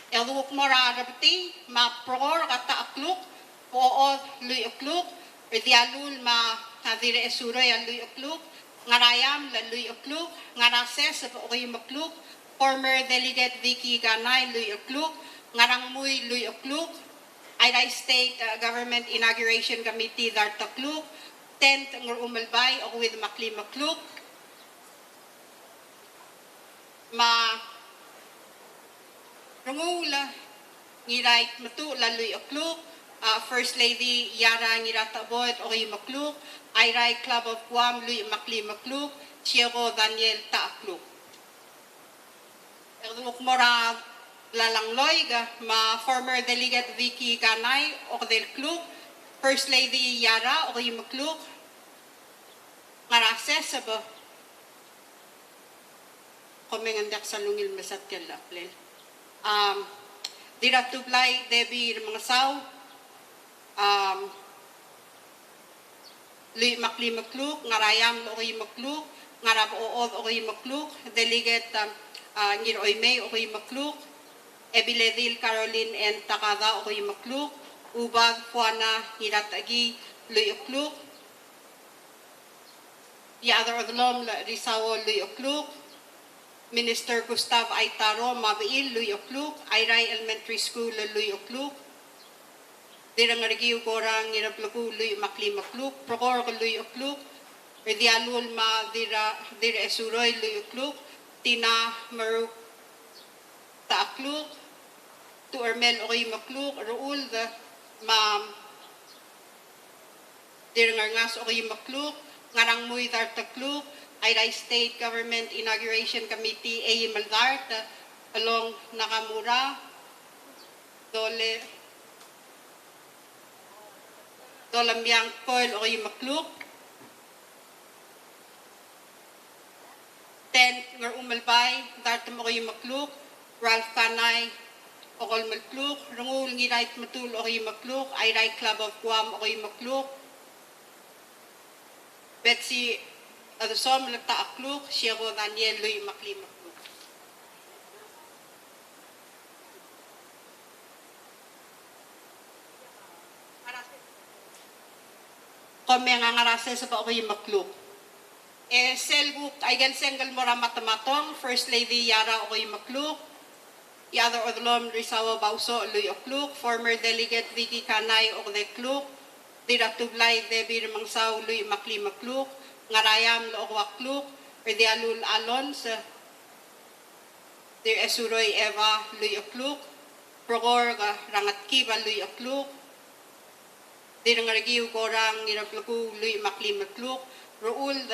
E kede kuk mo er a Rebetii, me a Prokork a ta el kluk, Bechod lluich el kluk, Rdialul me a Dirresuroi a lluich el kluk, Ngaraeaml a lluich el kluk, Ngarases a okeim el kluk, former delegate Vicky Kanai lluich el kluk, Ngarangmui lluich el kluk, Airai State, a, Government Inauguration Committee dart el kluk, Tent Ngerumelbai okeuid me a kleim el kluk, me a Renguul Ngiraitmetuchl a lluich el kluk, a, First Lady Yara Ngiratecheboet okeim el kluk, Airai Club of Guam lluich me a kleim el kluk, Sieko Daniel ta el kluk. E kede kuk mo er a Lalangloik, me a former delegate Vicky Kanai okedei el kluk, First Lady Yara okeim el kluk, Ngarases a bo Komeng, ng diak sal ungil mesa tia el chapel. Am, Dirratublai Debbie Remengesau, am, lluich me a kleim el kluk, Ngaraeaml okeim el kluk, Ngarabechod okeim el kluk, Delegate, am, a, Ngiroimei okeim el kluk, Ebiledil Caroline N. Takada okeim el kluk, Ubad Fuana Ngiratechekii lluich el kluk, Iechad er a Odelomel Risao lluich el kluk, Minister Gustav Aitaro me a bechil lluich el kluk, Airai Elementary School lluich el kluk, Dirrengerekiu Korang Ngirableku lluich me a kleim el kluk, Prokork lluich el kluk, Rdialul me a Dirra-, Dirresuroi lluich el kluk, Tina Meruk ta el kluk, Tuchermel okeim el kluk, Rechuld me a Dirrengerngras okeim el kluk, Ngarangmui dart el kluk, Airai State Government Inauguration Committee eim el dart, Elong Nakamura, Dole, Dolemiang Koel okeim el kluk, Tent Ngerumelbai, dart me a okeim el kluk, Ralph Kanai, okolem el kluk, Renguul Ngiraitmetuchl okeim el kluk, Airai Club of Guam okeim el kluk, Betsy Adesomel ta el kluk, Sieko Daniel lluich me a kleim el kluk. Komeng, a Ngarases a bo okeim el kluk. E sel kuk aike el seng el mo er a Matematong, First Lady Yara okeim el kluk, Iechad er a Odelomel Risao Bausoch lluich el kluk, former delegate Vicky Kanai okedei el kluk, Dirratublai Debbie Remengesau lluich me a kleim el kluk, Ngaraeaml okeuang el kluk, Rdialul Alonz, Dirresuroi Eva lluich el kluk, Prokork Rangatkib a lluich el kluk, Dirrengerekiu Korang Ngirableku lluich me a kleim el kluk, Rechuld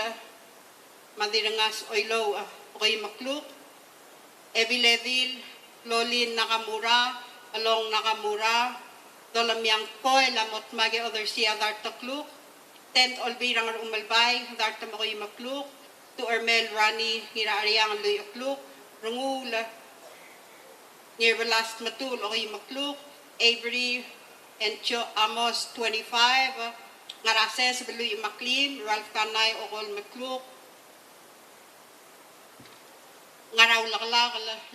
me a Dirrengas Oilouch okeim el kluk, Ebiledil Lolin Nakamura, Elong Nakamura, Dolemiang Koel a mo dmak e odersii a dart el kluk, Tent Olbiil er a Ngerchumelbai, dart me a okeim el kluk, Tuchermel Rani Ngiracheriang lluich el kluk, Renguul Ngirbelas Tmetuchl okeim el kluk, Avery and Jo-, Amos twenty-five, Ngarases Beluich Maklim, Ralph Kanai, Okol Mekluk. Ngara Uleklak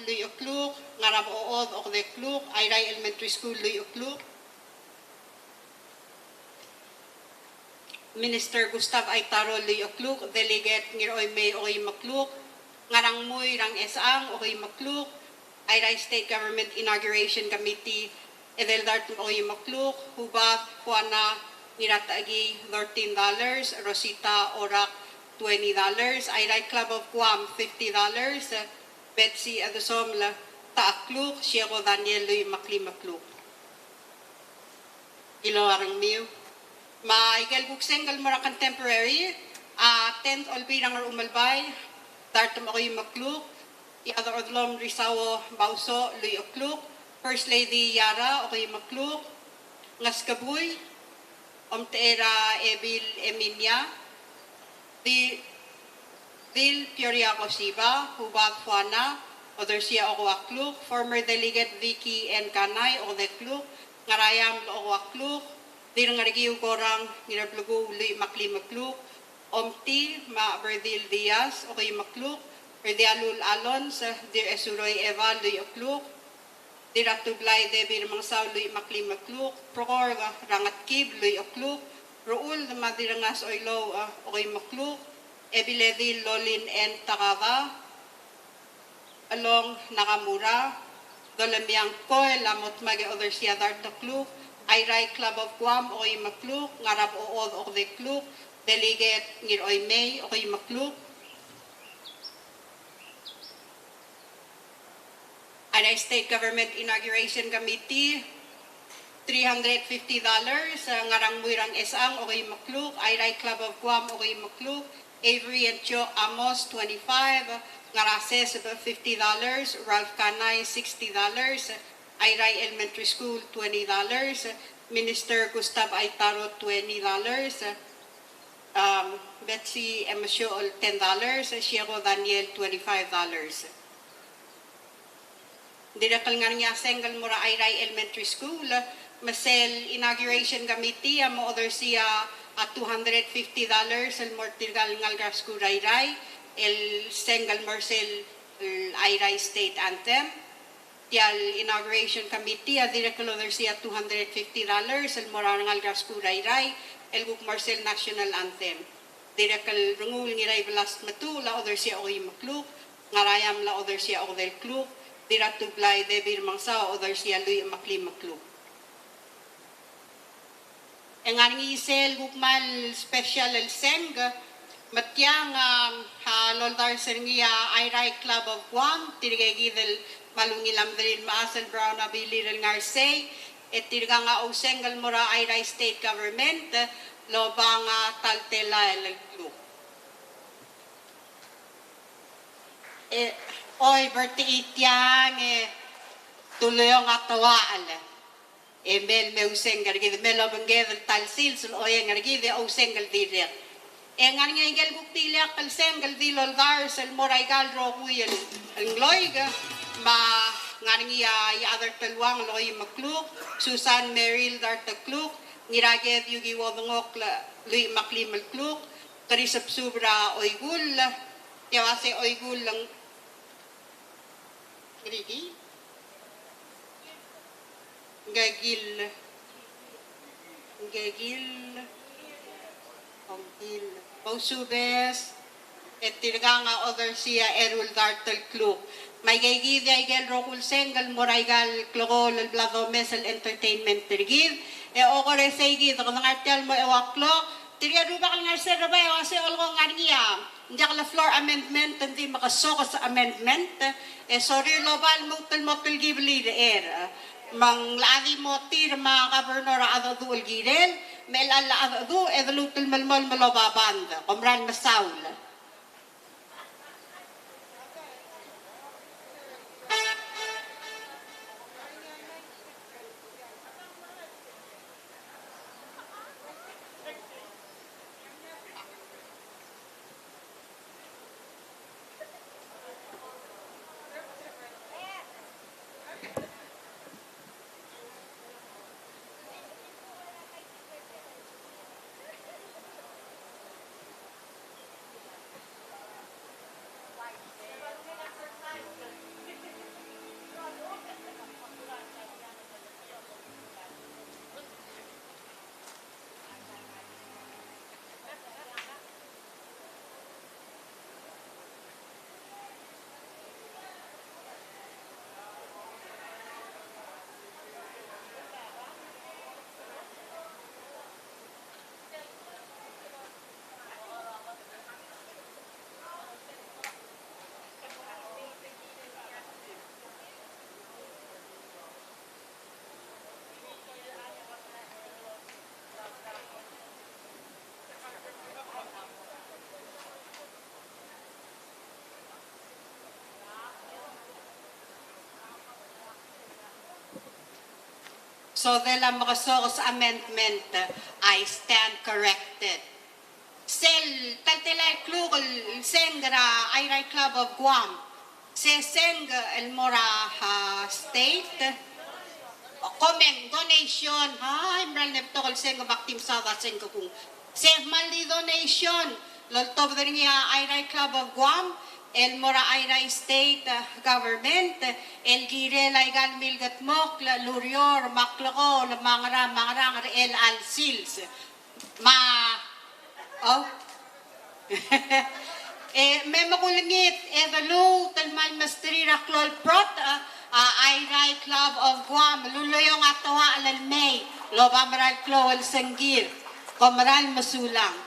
Luich Kluk, Ngara Bood Okede Kluk, Airai Elementary School Luich Kluk. Minister Gustav Aitaro Luich Kluk, Delegate Ngiroimei Okei Mekluk, Ngarangmui Rang Esang Okei Mekluk, Airai State Government Inauguration Committee, Edeldart Okei Mekluk, Hubad Juana Ngiratechekii, thirteen dollars, Rosita Orak, twenty dollars, Airai Club of Guam, fifty dollars, Betsy Edesomel Takluk, Sieko Daniel Luich Maklim Mekluk. Ilo a rengmiu. Me a ikel kuk sengk el mo er a contemporary, a tenth Olbiil er a Ngerchumelbai, Dart Okei Mekluk, Iechad er a Odelom Risao Bauso Luich Kluk, First Lady Yara Okei Mekluk, Ngeskebui, Omtechei er a Ebil Eminia, Di-, Dil Peoria Kosiba, Hubad Fuana, Odersia Okei Mekluk, former Delegate Vicky N. Kanai Okede Kluk, Ngaraiam Okei Mekluk, Dirrengerkiu Korang Ngirabluku Luich Maklim Mekluk, Omti me a Berdil Diaz Okei Mekluk, Erdialul Alons, Diresuroi Eva Luich Kluk, Diratublai Debbie Remengesau Luich Maklim Mekluk, Prokor Rangetkib Luich Kluk, Rechuld me a Direngas Oilouch Okei Mekluk, Ebiledil Lolin N. Takada, Elong Nakamura, Dolemiang Koel a mo dmak e odersia Dart Kluk, Airai Club of Guam Okei Mekluk, Ngarabechod Okede Kluk, Delegate Ngiroimei Okei Mekluk. Airai State Government Inauguration Committee, three hundred fifty dollars, eh, Ngarangmui Rang Esang Okei Mekluk, Airai Club of Guam Okei Mekluk, Avery and Joe Amos, twenty-five, Ngarases, fifty dollars, Ralph Kanai, sixty dollars, Airai Elementary School, twenty dollars, Minister Gustav Aitaro, twenty dollars, um, Betsy Emesiochel, ten dollars, Sieko Daniel, twenty-five dollars. Dirrek el ngar er ngii a sengk el mo er a Airai Elementary School, me sel inauguration committee a mo odersia a two hundred fifty dollars el mo er tirka el ngalek er a skuul er a Airai, el sengk el mo er sel, el Airai State Anthem. Tia el inauguration committee a dirrek el odersia two hundred fifty dollars el mo er a rengalek er a skuul er a Airai, el kuk mo er sel National Anthem. Dirrek el Rengul Ngiraibelas Tmetuchl a odersia Okei Mekluk, Ngaraiam a odersia Okede Kluk, Diratublai Debbie Remengesau a odersia Luich Maklim Mekluk. E ngar er ngii sel kuk kmal special el sengk, me tiang, um, a loldars er ngii a Airai Club of Guam, tirke kid el kmal ungil a mederir el mechas el brown a bilir el ngar sei, e tirkang a ousengk el mo er a Airai State Government, el oba a ta el telael el kluk. E, oi, bertichii tiang, e, tuleong a teuachel. E mei el me ousengk er kid, me lobengked el ta el sils el oeng er kid e ousengk el dirrek. E ngar er ngii a ikel kuk di ileakl el sengk el di loldars el mo er aika el rokui el, el ngloik, me a ngar er ngii a Iechad er Teluang el Okei Mekluk, Susan Merrill Dart Kluk, Ngiraked Yuki Uodengokl Luich Maklim el Kluk, Kerisebsub er a Oikull, tia uase Oikull el ng-, Ngeriki? Ngekil, Ngekil, Ongkil, Ousubes, e tirkang a odersia eru el dart el kluk. Me aika kid a ikel rokui el sengk el mo er aika el klekool el bla domes el entertainment er kid, e okeresei kid, kede ngar tia el mo eua el klok, tirke el rubak el ngar er sel rebai a uase olekoi ng ngar er ngii a Ng diak le floor amendment, ng di mekesokes amendment, e sorir el oba el lmuut el mo telkib el irechar. Me ng locha di mo tir me a governor a chedecheduch el kirel, me chelecha el chedecheduch, e de lmuut el melemolem el oba band, kom meral mesaul. Sodel a mekesokes amendment, I stand corrected. Sel, ta el telael kluk el sengk er a Airai Club of Guam. Se sengk el mo er a, a, state. Komeng, donation, a, e mera el mle betok el sengk me ak di mesaod a sengk kung. Se kmal di donation el oltobed er ngii a Airai Club of Guam, el mo er a Airai State, a, Government, el kirel aika el milkedmokl el ureor me a klekool me a ngerang me a ngerang er chelecha el sils. Me a, oh. E, me me kulengit, e de lmuut el kmal mesterir a klou el brotech, a, a Airai Club of Guam, el uleong a toachel el mei, el oba mera el klou el sengkir, kom mera el mesulang.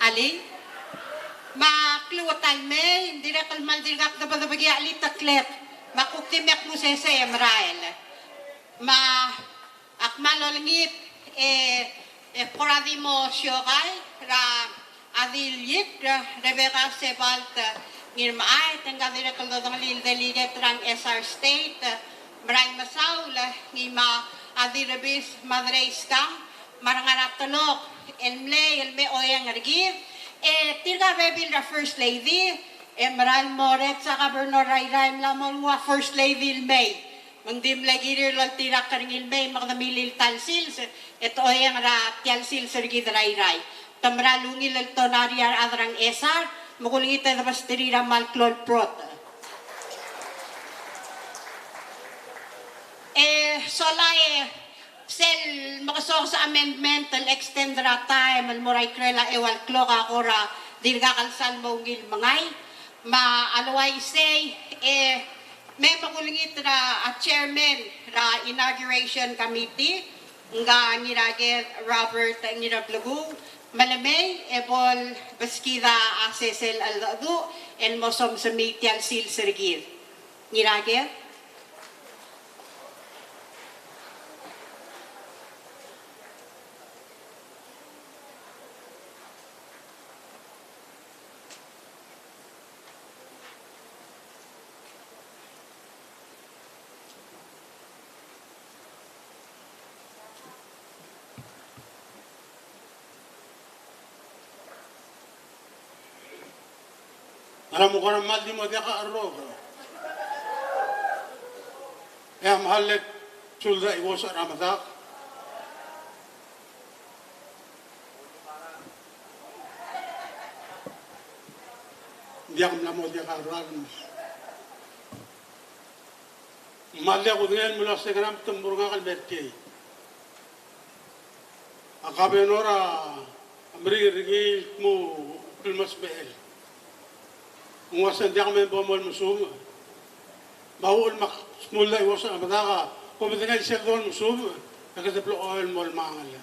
Alii, me a klou a taem e ng dirrek el kmal dirkak debedebekii a cheliteklek, me a kuk di me ak mo sesei e merael. Me ak kmal olengit e, e kora di mo siokai er a Adil Yik, er a Rebecca Sebalt Ngirmechaet, e ngka dirrek el dodengelii el delegate er a Ngchesar State, me a remesaul, ngii me a Dirrebis Madrei Skang, me a rengar er a telok el mlei el me oeng er kid, e tirka bebil er a First Lady, e mera el mo er a governor er a Irrai e mla mo ua First Lady el mei. Me ng di mle kirir el oltirakl er ngii el mei me kede milil ta el sils, e te oeng er tia el sils er kid er a Irrai. Te mera el ungil el tonari a rechad er a Ngchesar, me kulengit e de besterir a kmal klou el brotech. E sola e sel mekesokes a amendment el extend er a taem el mo er a ikrel a eua el klok a kora dirkak el sal mo ungil mengai, me a le uaisei e me, me kulengit er a chairman er a inauguration committee, ngka Ngiraked Robert Ngirableku, me le mei e bo lebeskid a sesei el cheldecheduch el mo somsemii tia el sils er kid. Ngiraked. Ngera me kora kmal di mo diak a cherrok? E a mle sulda iuos er a medak. Ng diak mla mo diak a cherrok. Me a lak kudengei el mlo ua se ngera me te mo er ngak el mer tiei. A kabenor a meringel er ngii el kmo klemesmechel. Ng uase ng diak me bo mo mesumech. Me a uchul me ak smuldai uase a medaka, ko medengei sel dolmesumech, e kede blechoel mo lmangel.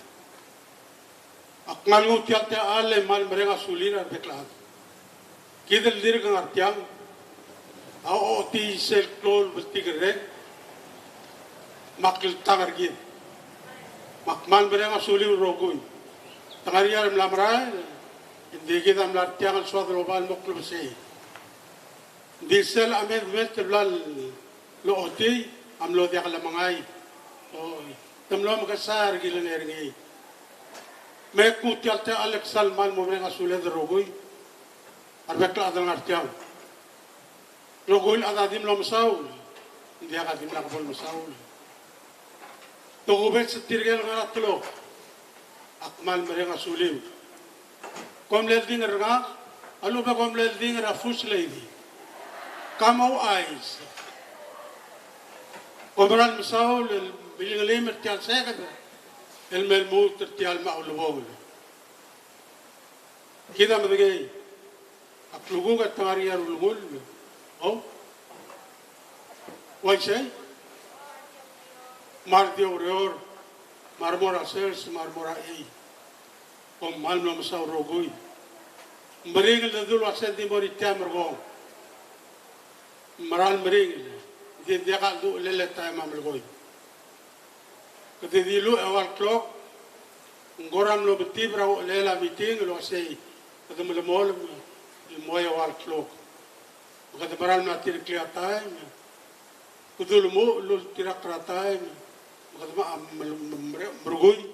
Ak ngar nguu tia el techall e kmal mereng a sulir a rebek el chad. Kid el dirk ngar tiang a ochotii sel klou el bltikerreng me a kltang er kid. Me ak kmal mereng a suliu el rokui. Te ngar er ngii a remla merael, e ng di kid a mla er tiang el soad el oba el mo klebesei. Ng di sel amendment el bla lochotii a mlo diak lemengai. Oi, te mlo mekesai a rekilengei er ngii. Me kuk tia el techall e ak sal kmal mo mereng a suled el rokui a rebek el chad el ngar tiang. Rokui el chad a di mlo mesaul, ng diak a dimlak bo lemesaul. Tokubets er tirke el ngar er a telok, ak kmal mereng a suliu. Kom mle ding er ngak, a lechub e kom mle ding er a First Lady. Come on, guys. Kom meral mesaul el bilingelim er tia el seked el me lmuut er tia el me a ulebongel. Kid a medengei a klukuk e te ngar er ngii a rulengull. O? Uaisei? Me a re di oureor, me a re mo er a sers, me a re mo er a ei. Kom kmal mlo mesaul el rokui. Meringel el dul uase ng di mo er tia el merekong. Meral meringel. Ng di diak a uchelel a taem a melekoi. Kede dilu e eua el klok, ng kora mlo betib er a uchelel a meeting el uasei kede melemolem el mo eua el klok. Me kede meral mla tireklii a taem, kede ulemuchel el ultirakl er a taem, me kede me, me, me, me, merkui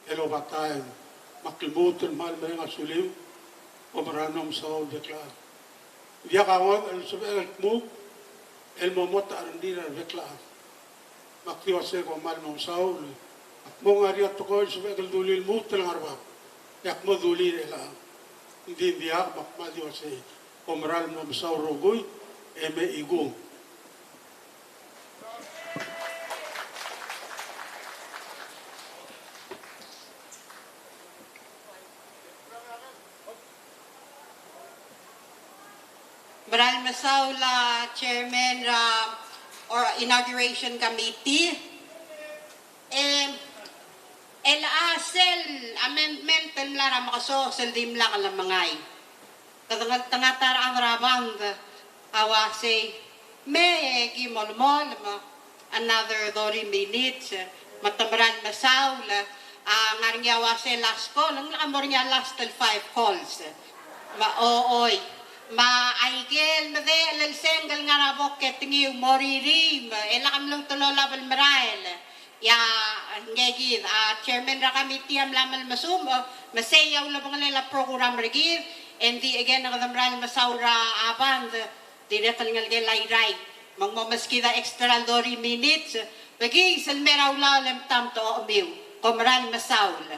el oba taem. Me ak lmuut el kmal mereng a suliu, kom meral mlo mesaul a rebek el chad. Diak a ngodech el sebechek el kmuk el mo mot a rengrir a rebek el chad. Me ak di uasei kom kmal mo mesaul. Ak mo ngar er ngii a tekoi el sebechek el dulii el lmuut el ngar er a bab, e ak mo dulii er chelechang. Ng di ng diak, me ak kmal di uasei kom meral mo mesaul el rokui e me chikung. Meral mesaul a chairman er a, or, inauguration committee. E, el a sel amendment el mla er a Mekesokes el dimlak lemengai. Kede ngeltengat a rechad er a band a uasei, me ki molemolem another thirty minutes, me te meral mesaul, a ngar er ngii a uasei last call, ng lak mo er ngii a last el five calls. Me a, o, oi. Me aike el medechel el sengk el ngar er a bok e te ngii mo ririi, me e lak mluut el olab el merael. Ia, ngii kid, a chairman er a committee a mla mle mesumech, me sei a ulebengelel a program er kid, e ng di again kede meral mesaul er a band, dirrek el ngelekel a Irrai. Me ng mo meskid a extra el thirty minutes, bekiis el mei er a ulaol e mtam te ochemiu, kom meral mesaul.